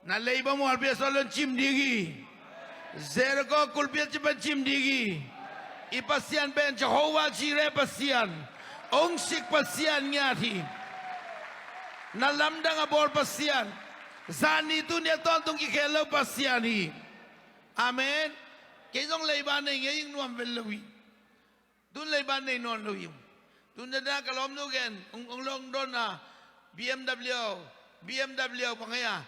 na leiba mualpi a suah lon cim ding hi. Jericho kulpi a ci pen cim ding hi. I Pasian pen Jehovah Jireh Pasian, hong sik Pasian ngiat hi. Na lamdang a bawl Pasian, zani tuni a tawntung kikhel lo Pasian hi. Amen. Kei zong leiba nei ngei ing, nuam vel lo hi. Tun leiba nei nawn lo hi. Tun dada ka lawmnu gen, hong, hong lawng dawnna, B M W, B M W bang hei a,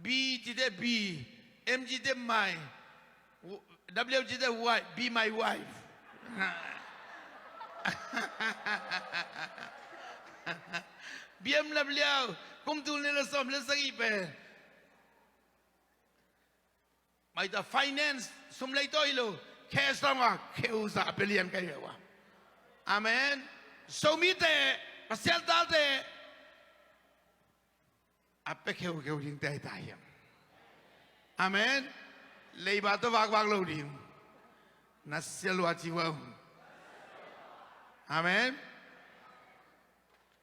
B cite B, M cite my, W cite wife, be my wife. B M W, kum tul nih le sawm le sagih pen. Maita finance, sum lei tawh hi lo, cash lam a, kheuza a pia lian ka hi ve ua. Amen. Zomite, Pasian tate, a pia kheukheu dingte hi ta hiam? Amen. Leiba tawh vakvak lo ding. Na sia lua ci ua. Amen.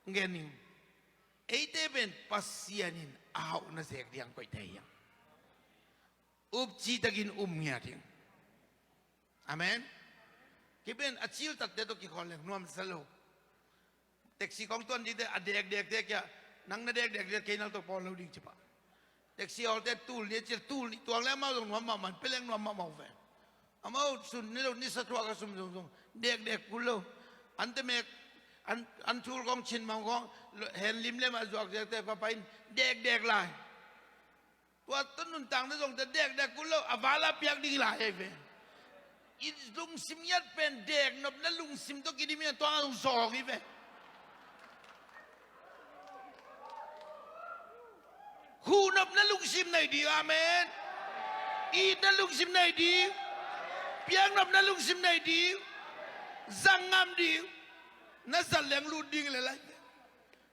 Ngen ning. Eite pen Pasian in a hauh na zek ding koihte hiam? Upcitakin um ngiat ing. Amen. Kei pen a ciltatte tawh kikhawl leng nuamsa lo. Taxi kong tuan dite a dekdekte kia, nang na dekdek dite kei nal tawh pawl lo ding ci pah. Taxi hawlte tul nih a cil, tul nih tuang le amau zong nuam mahmah, pia leng nuam mahmah uh ve. Amau sun ni lo, ni sa thuak a sum zong zong dekdek kul lo. Ante mek an, an thul kong cin mang kong hen lim le mah zuak ziakte papa in dekdek lai. Tua tawh nuntakna zongte dekdek kul lo, a vala piak ding lai ahi ve. I lungsim ngiat pen deknopna lungsim tawh kidim in a tuang a zong zawng hi ve. Huhnopna lungsim nei ding, amen. Itna lungsim nei ding. Piaknopna lungsim nei ding. Zang ngam ding. Na zat leng lut ding le lai.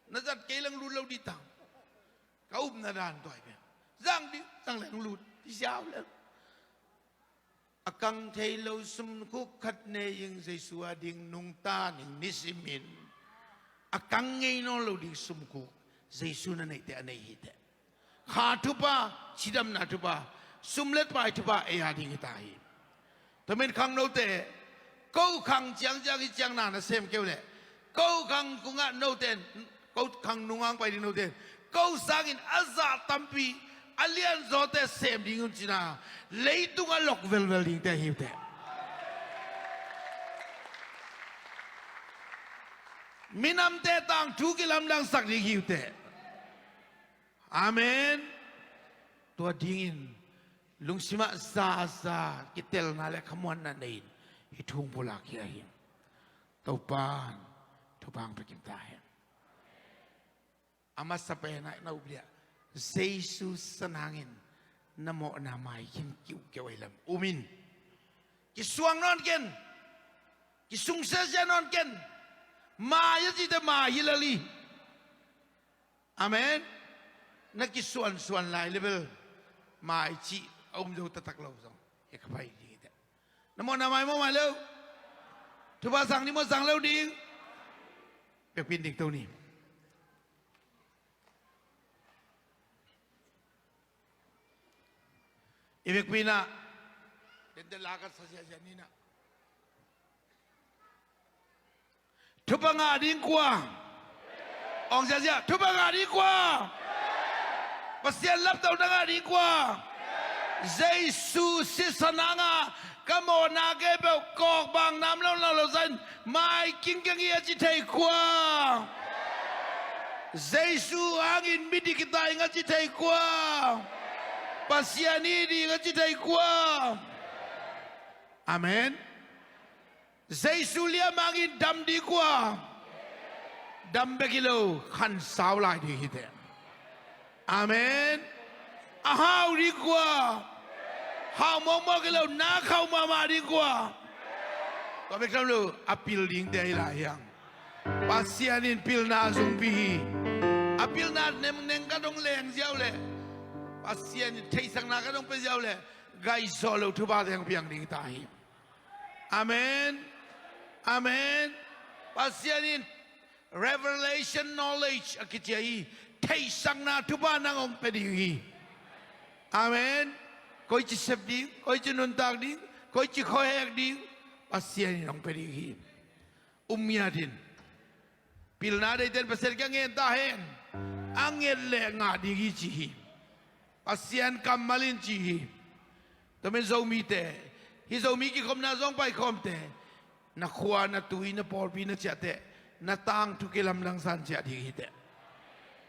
Na zat kei leng lut lo ding ta. Ka upna dan tua hi ve. Zang ding, zang leng lut, i siau leng. A kang thei lo sumkhuk khat nei ing, Jesu a ding nungta ning nisimin. A kang ngei nawn lo ding sumkhuk Jesu na neihte a nei hi teh. Kha thupha, cidamna thupha, sum le pai thupha ei a ding hi ta hi. Tua men khangnote, ko khang ciangciang hi ciang na na sem keu leh, ko khang kungah note, ko khang nungah pai ding note, ko sangin a zah tampi, a lianzawte sem ding un cina, leitung a lok velvel dingte hi uh teh. Minamte tangthu kilamdangsak ding hi uh teh. Amen. Tua dingin lungsimah zaza kitelna le khamuanna nei-in hih thu hong pulak hi a hi. Topan thupha hong pia kim ta hen. A masa penah na up liah Jesu sanangin na mawhna mai khin kiuhkeuh ahi lam um in. Kisuang nawn ken. Kisung siasia nawn ken. Mai a cite mai hi lel hi. Amen. Na kisuansuan lai le bel mai cih a um zo taktak lo zong hi kha pai ding hi teh. Na mawhna mai mawh mai lo. Thupha sang ding maw, sang lo ding? Biakpin ding to ni. I biakpin ah tente la ka sa ziahziah ni nah. Thupha ngah ding kua? Ong ziahziah, thupha ngah ding kua? Pasian lamto na ngah ding kua? Jesu sisan hangah ka mawhna kei peuh kawk bang nam lo na lo zahin mai kingkeng hi a ci thei kua? Jesu hangin midik hi ta ing a ci thei kua? Pasian hih ding a ci thei kua? Amen. Jesu liamangin dam ding kua? Dam bek hi lo, khansau lai ding hi teh. Amen. A hau ding kua? Hau mawkmawk hi lo, na khauh mahmah ding kua? Tua bek tham lo, a pil dingte hi lai hiang. Pasian in pilna zungpi hi. A pilna nengneng ka dong leng ziau leh, Pasian in theihsakna ka dong pia ziau leh, gaihzawh loh thuphate hong piang ding ta hi. Amen. Amen. Pasian in revelation knowledge a kici hi. Theihsakna thupha nang hong pia ding hi. Amen. Koici sep ding, koici nuntak ding, koici khuahek ding, Pasian in hong pia ding hi. Um ngiat in. Pilna deihte in Pasian kiang ngen ta hen. A nget leh ngah ding hi ci hi. Pasian kammal in ci hi. Tua manin Zomite, hih Zomi kikhopna zong paikhawmte, na khua, na tui, na pawlpi na ciah teh, na tangthu kilamdang san ciah ding hi teh.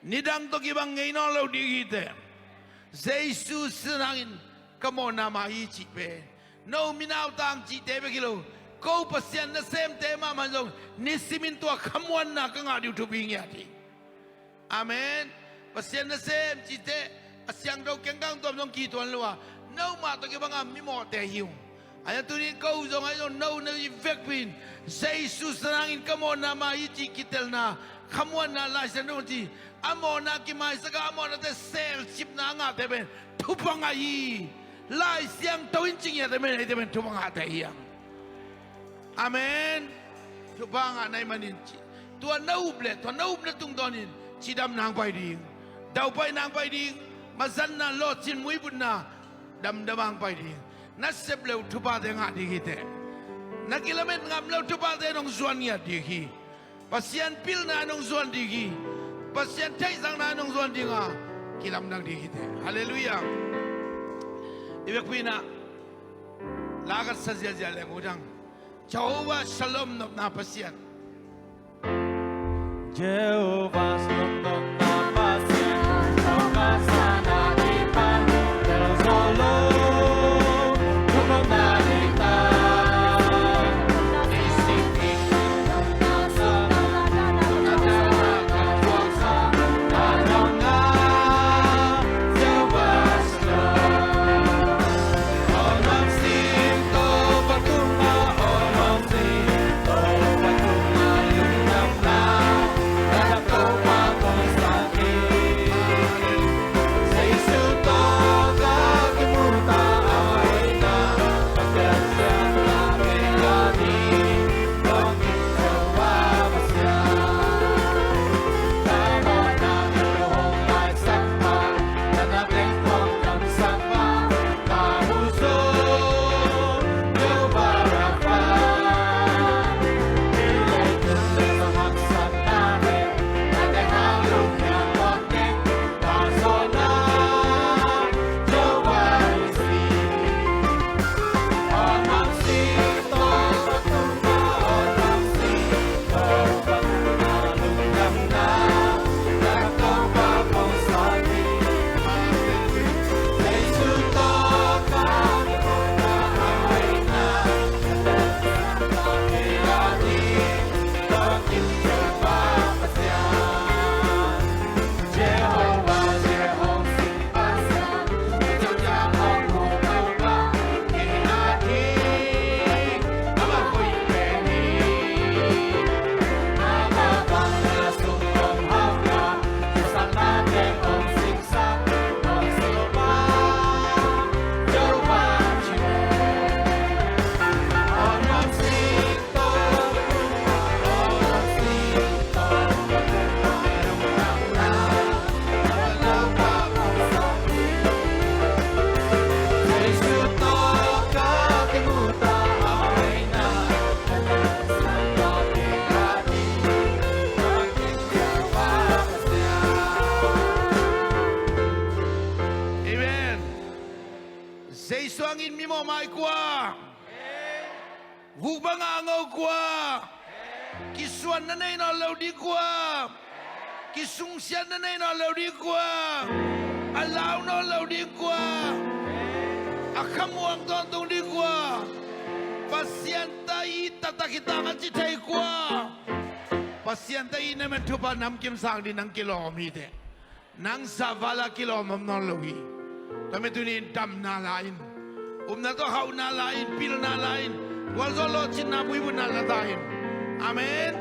Nidang tawh kibang ngei nawn lo ding hi teh. Jesu sin hangin ka mawhna mah hi cih pen, no mi nautang cihte bek hi lo, ko Pasian nasemte mahmah in zong nisimin tua khamuanna ka ngah ding uh thupi ngiat hi. Amen. Pasian nasem cihte, a siangtho kengkang tuam zong kituan lo a, nomah tawh kibang a mimawhte hi ung. Ahi zongin tuni-in ko zong, ahi zong no na i vekpi in, Jesu sin hangin ka mawhna mah hi cih kitelna, khamuanna, Lai Siangtho in ci, a mawhna kimaisak a, a mawhnate selcipna a ngahte pen thupha ngah hi. Lai Siangtho in ci ngiat a, eite pen thupha ngahte hi hang. Amen. Thupha ngah na hih manin ci, tua na up leh, tua na upna tungtawnin cidamna hong pai ding, daupaina hong pai ding, mazatna, lawhcin, muibutna, damdam hong pai ding. Na sep loh thuphate ngah ding hi teh. Na kilamet ngam loh thuphate in hong zuan ngiat ding hi. Pasian pilna in hong zuan ding hi. Pasian theihsakna in hong zuan ding a, kilamdang ding hi teh. Halleluiah. I vekpi in ah, la ka sa ziahziah leng uh dang. Jehovah Shalom nopna Pasian. Jehovah Shalom nopna Pasian. Nopna sana di pan del zolo. Nopna di ta. Amen. Jesu hangin mimawh mai kua? Vuk banga a ngo kua? Kisuanna nei nawn lo ding kua? Kisungsiatna nei nawn lo ding kua? A lau nawn lo ding kua? A khamuang tawntung ding kua? Pasian ta i taktak hi tang a ci thei kua? Pasian ta i na men thupha namkim sang ding nang kilawm hi teh. Nang savala kilawm om nawn lo hi. Tua mi tunin damna la in, upna tawh hauhna la in, pilna la in, gualzo lawhcinna buibunna la ta in. Amen.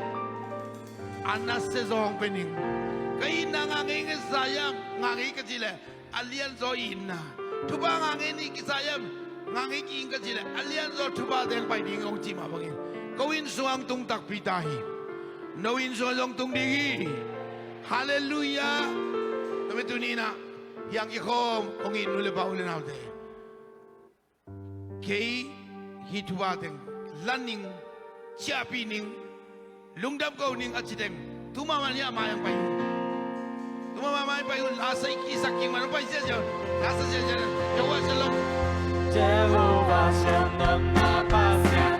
A nasia zawng pe ning. Ka itna ngah ngei ngei sa hiam? Ngah ngei ka cih leh a lianzaw itna. Thupha ngah ngei ni kisa hiam? Ngah ngei ki-ing ka cih leh a lianzaw thupha teng pai ding hong cih mah bangin ko inn sungah hong tung takpi ta hi. No inn sungah zong tung ding hi. Halleluiah. Tua mi tuni-in ah hiang kikhawm kong it nu le pa u le naute, kei hih thupha teng la ning, ciahpih ning, lungdam ko ning a ci teng tu mahmah ni a mai ang pai un. Tu mahmah mai pai un. La sa i sak king man pai sia sia. La sa sia sia. Jehovah Shalom. Jehovah Shalom na Pasian.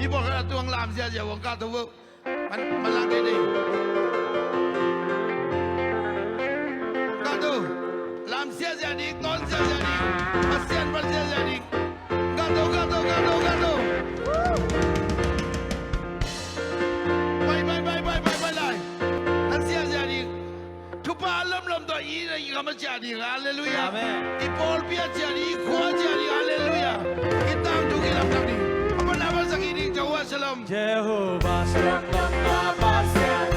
Mi pawlkhat a tuang lam ziazia uang ka to vo. Man, man lang dei dei. Ka to. Lam ziazia ding, ton ziazia ding. Pasian pan ziazia ding. Ka to, ka to, ka to, ka to. Bai, bai, bai, bai, bai, bai lai. An ziazia ding. Thupha a lomlom tawh i, i gam a ciah ding. Halleluiah. Amen. I pawlpi a ciah ding, i khua a ciah ding. Halleluiah. I tangthu kilamdang ding. A pan a pan sak i ding, Jehovah Shalom. Jehovah Shalom, Jehovah Shalom.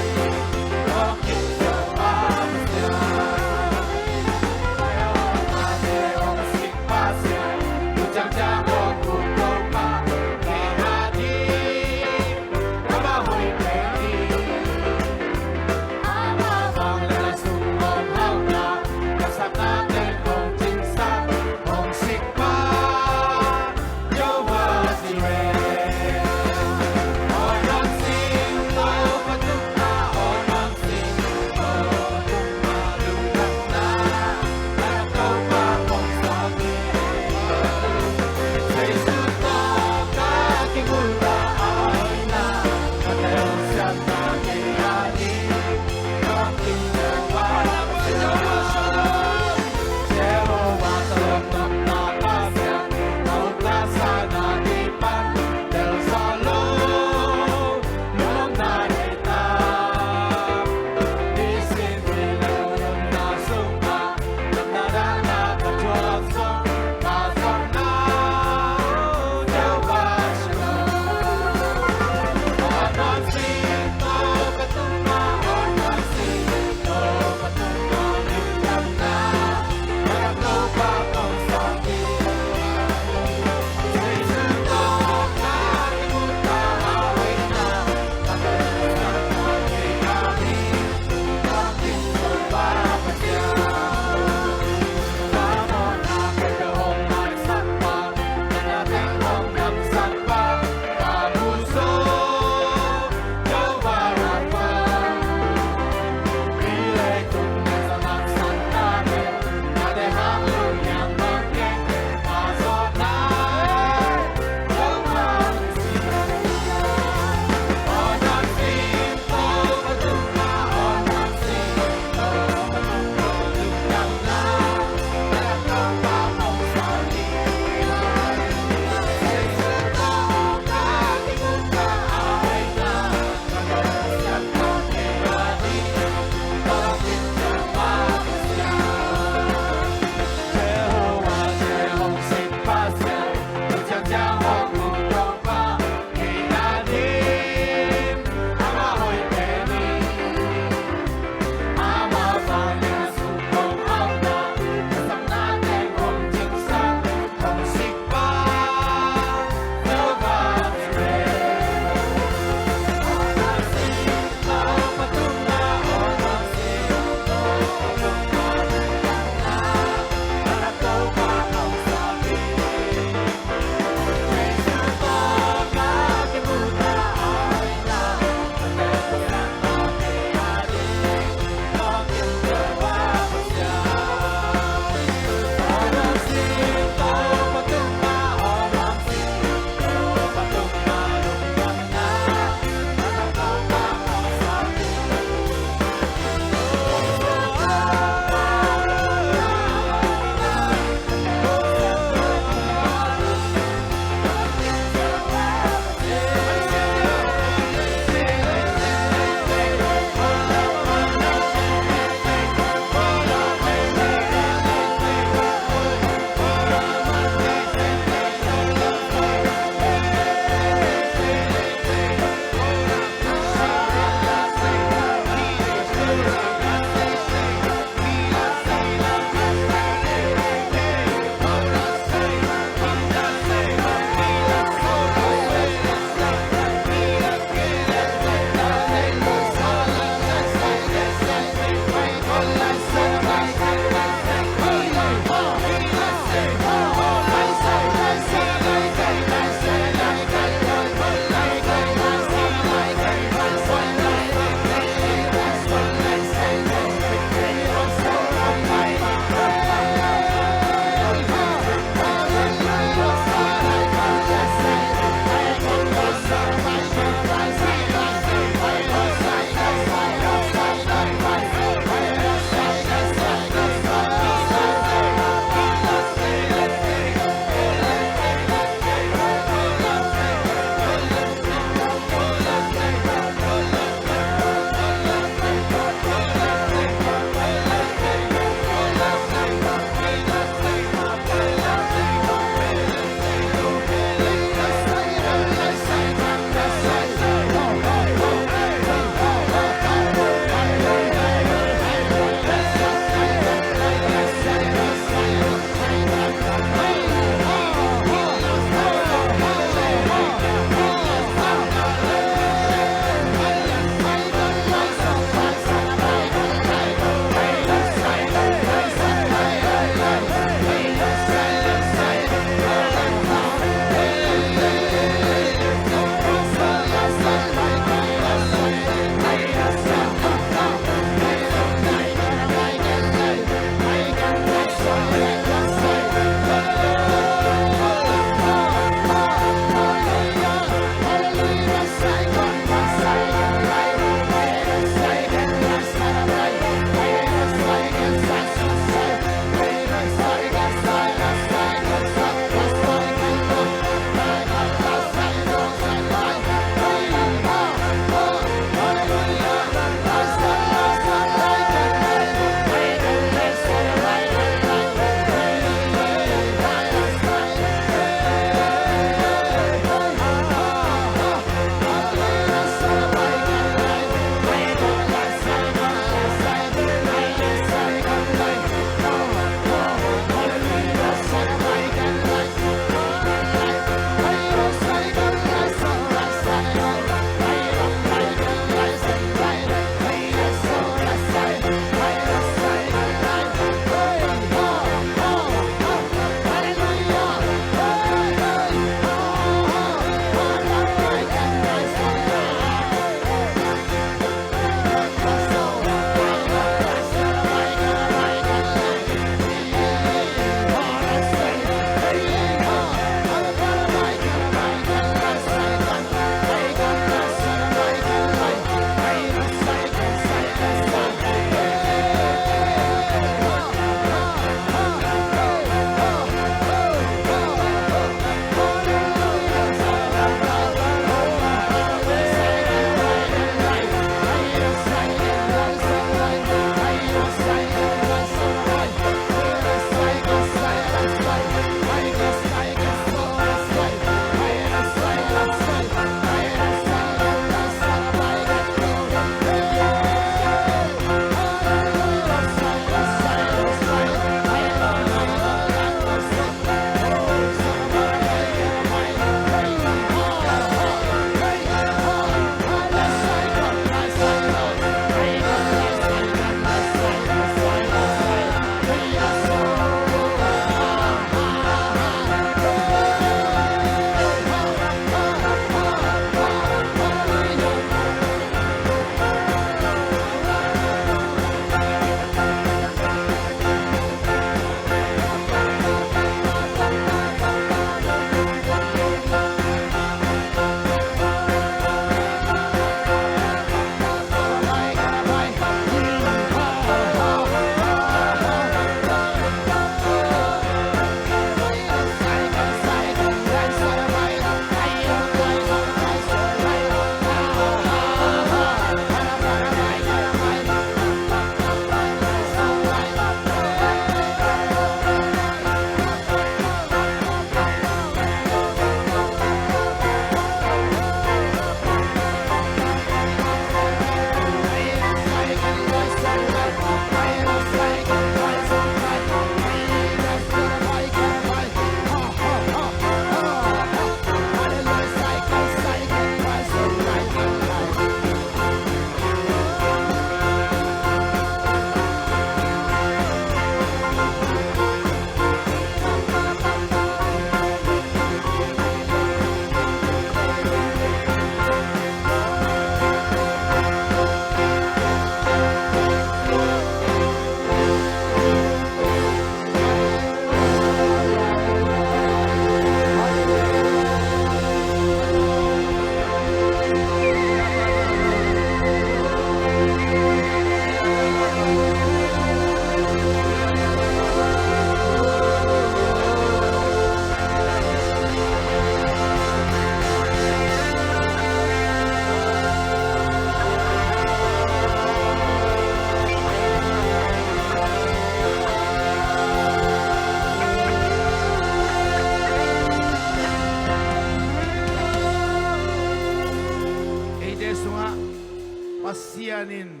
Pasian in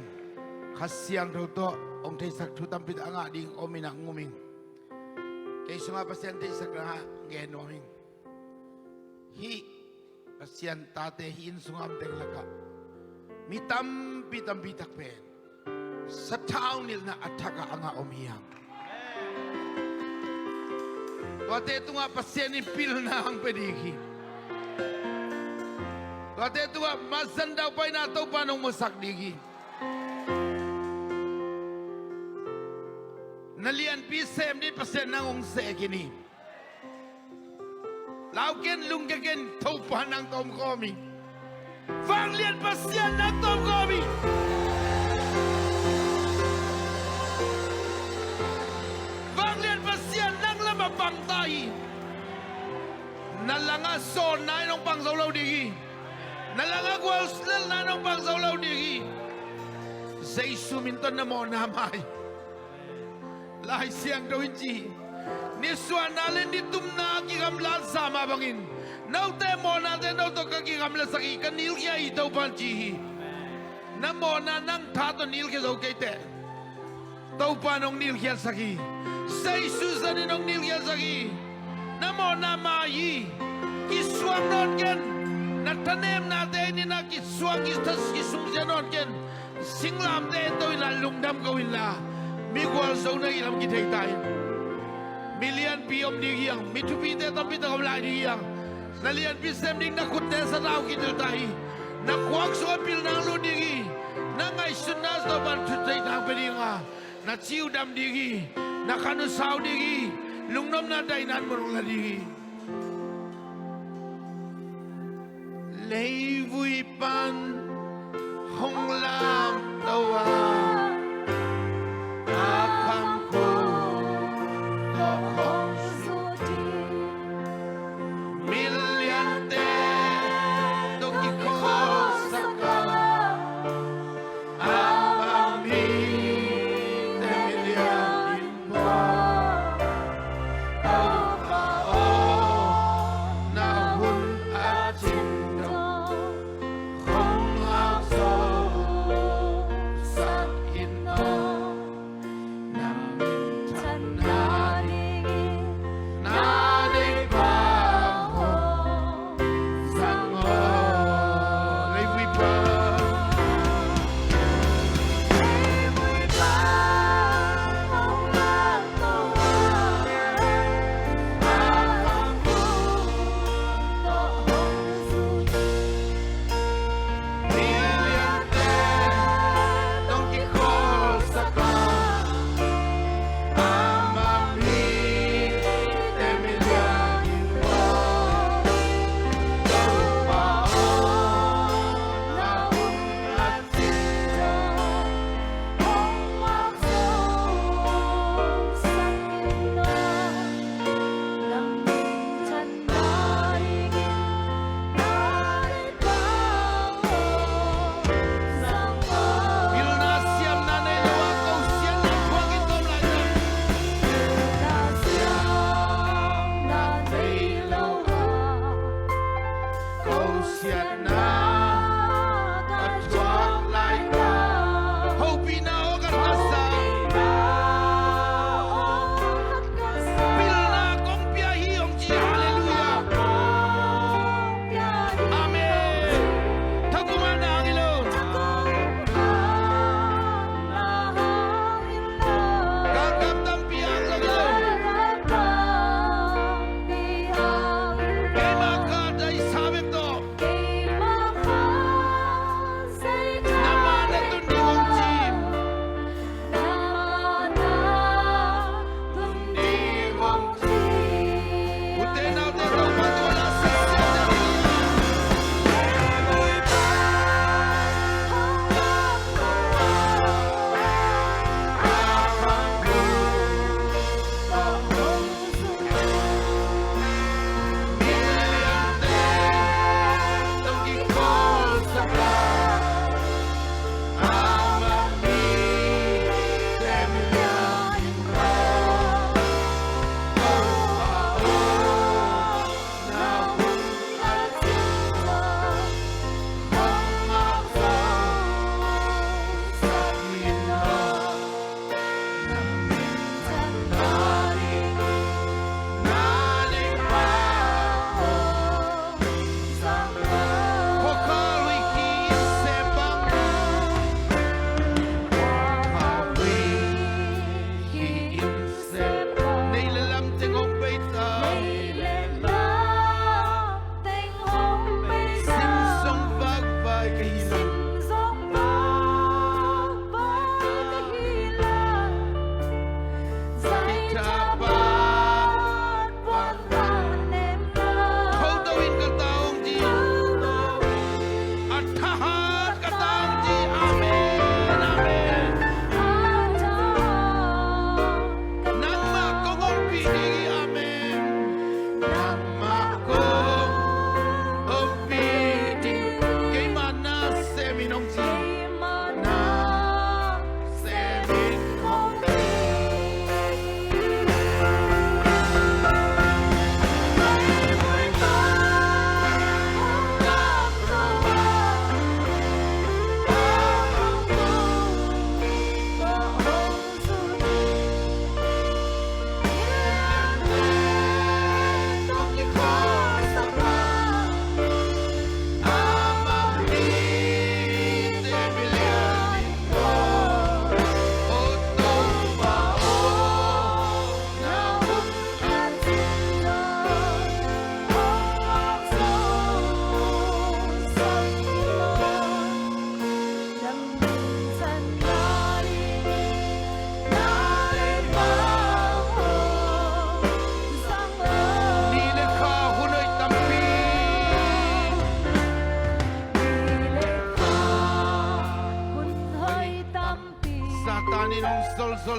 Kha Siangtho tawh hong theisak thu tampi tak a ngah ding om in ah, ngum ing. Kei sungah Pasian theisak dang ah gen nuam ing. Hih Pasian tate hih inn sungah om teng lakah mi tampi tampi tak pen sathau nilhna a thak ah a ngah om hi hang. Tuate tungah Pasian in pilna hong pia ding hi. Tuate tungah mazan daupaina Topa in hong musak ding hi. Na lianpi sem ding Pasian nang hong seh khin hi. Lau ken, lungkia ken, Topa nang tawh om khawm hi. Vanglian Pasian nang tawh om khawm hi. Vanglian Pasian nang lamah pang ta hi. Na langah sawnna in hong pang zo lo ding hi. Na langah guallelhna in hong pang zo lo ding hi. Jesu min tawh na mawhna mai. Lai Siangtho in ci hi. Nisuahna le nitumna a kigamlat zah mah bangin note mawhnate no tawh ka kigamlatsak hi, ka nilkhia hi, Topa in ci hi. Na mawhna nang tha tawh nilkhia zo kei teh. Topa in hong nilkhiatsak hi. Jesu zan in hong nilkhiatsak hi. Na mawhna mai hi. Kisuang nawn ken. Na thanemnate in ah kisuang, kitha, kisungsia nawn ken. Singlamteh en to inla, lungdam ko inla, mi gualzo na hih lam kithei ta in. Mi lianpi om ding hi hang, mi thupite tampi tak om lai ding hi hang. Na lianpi sem ding na khutte sathau kidil ta hi. Na khuak sungah pilna hong lut ding hi. Na ngaihsutna Topa in thupha thei nang pia ding a, na ci uh dam ding hi. Na khan uh sau ding hi. Lungnopna daihna in mun hong la ding hi. Leivui pan hong lamto a, a khangkhung tawh hong zut hi. Mi liante tawh kikhawlsak a, amah mite milian in maw, Topa aw, na hun a cin tawh hong hausa sak in aw. Na minthanna dingin na deihpa hong zang aw. Leivui pan, leivui pan hong lamto a, a khangkhung tawh hong zut hi. Mi liante tawh kikhawlsak a, amah mite milian in maw, Topa aw, na hun a cin tawh hong hausa sak in aw. Na minthanna dingin na Pilna siamna nei lo a, ko siatna thuak in tawm lai ta. Pilna siamna nei lo a, ko siatna ka thuak lai ta. Hopihna aw ka thasan. Pilna kong pia hi hong ci. Halleluiah. Amen. Thakum a na hang hi lo. Galkap tampi a hang zong hi lo. Keima khat a i sa bek tawh. Na ma na tun ding hong ci.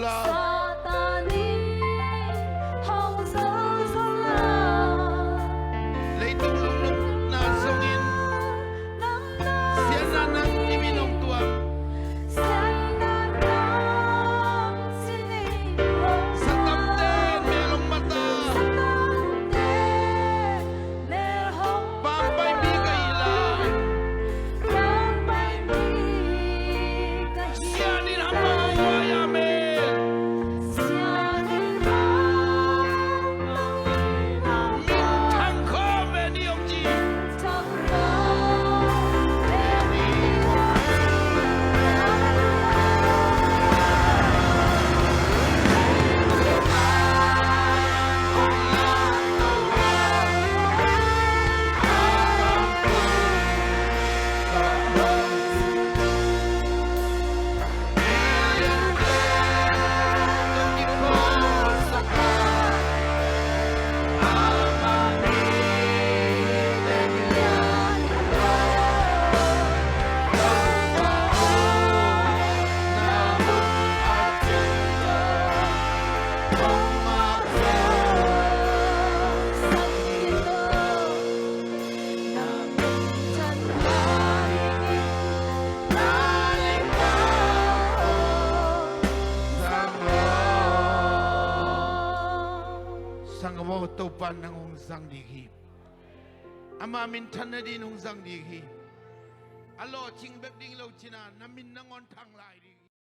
Satan in hong zolzol a, leitung lungnopna zongin siatna nang nimin hong tuam. Siatna nang nimin hong tuam. Satamte mel hong mat a, Satamte mel hong mat a, pampai mi ka hi lai. Pampai mi ka hi lai. Siatna in amau huai a mel. Siatna in amau huai a mel. Minthang khawm ve ni hong ci. Minthang khawm ve ni hong ci. Sanggam aw, Topa nang hong zang ding hi. Ama minthan nading hong zang ding hi. A lawhcing bek ding lo cin a, na min nangawn thang lai ding.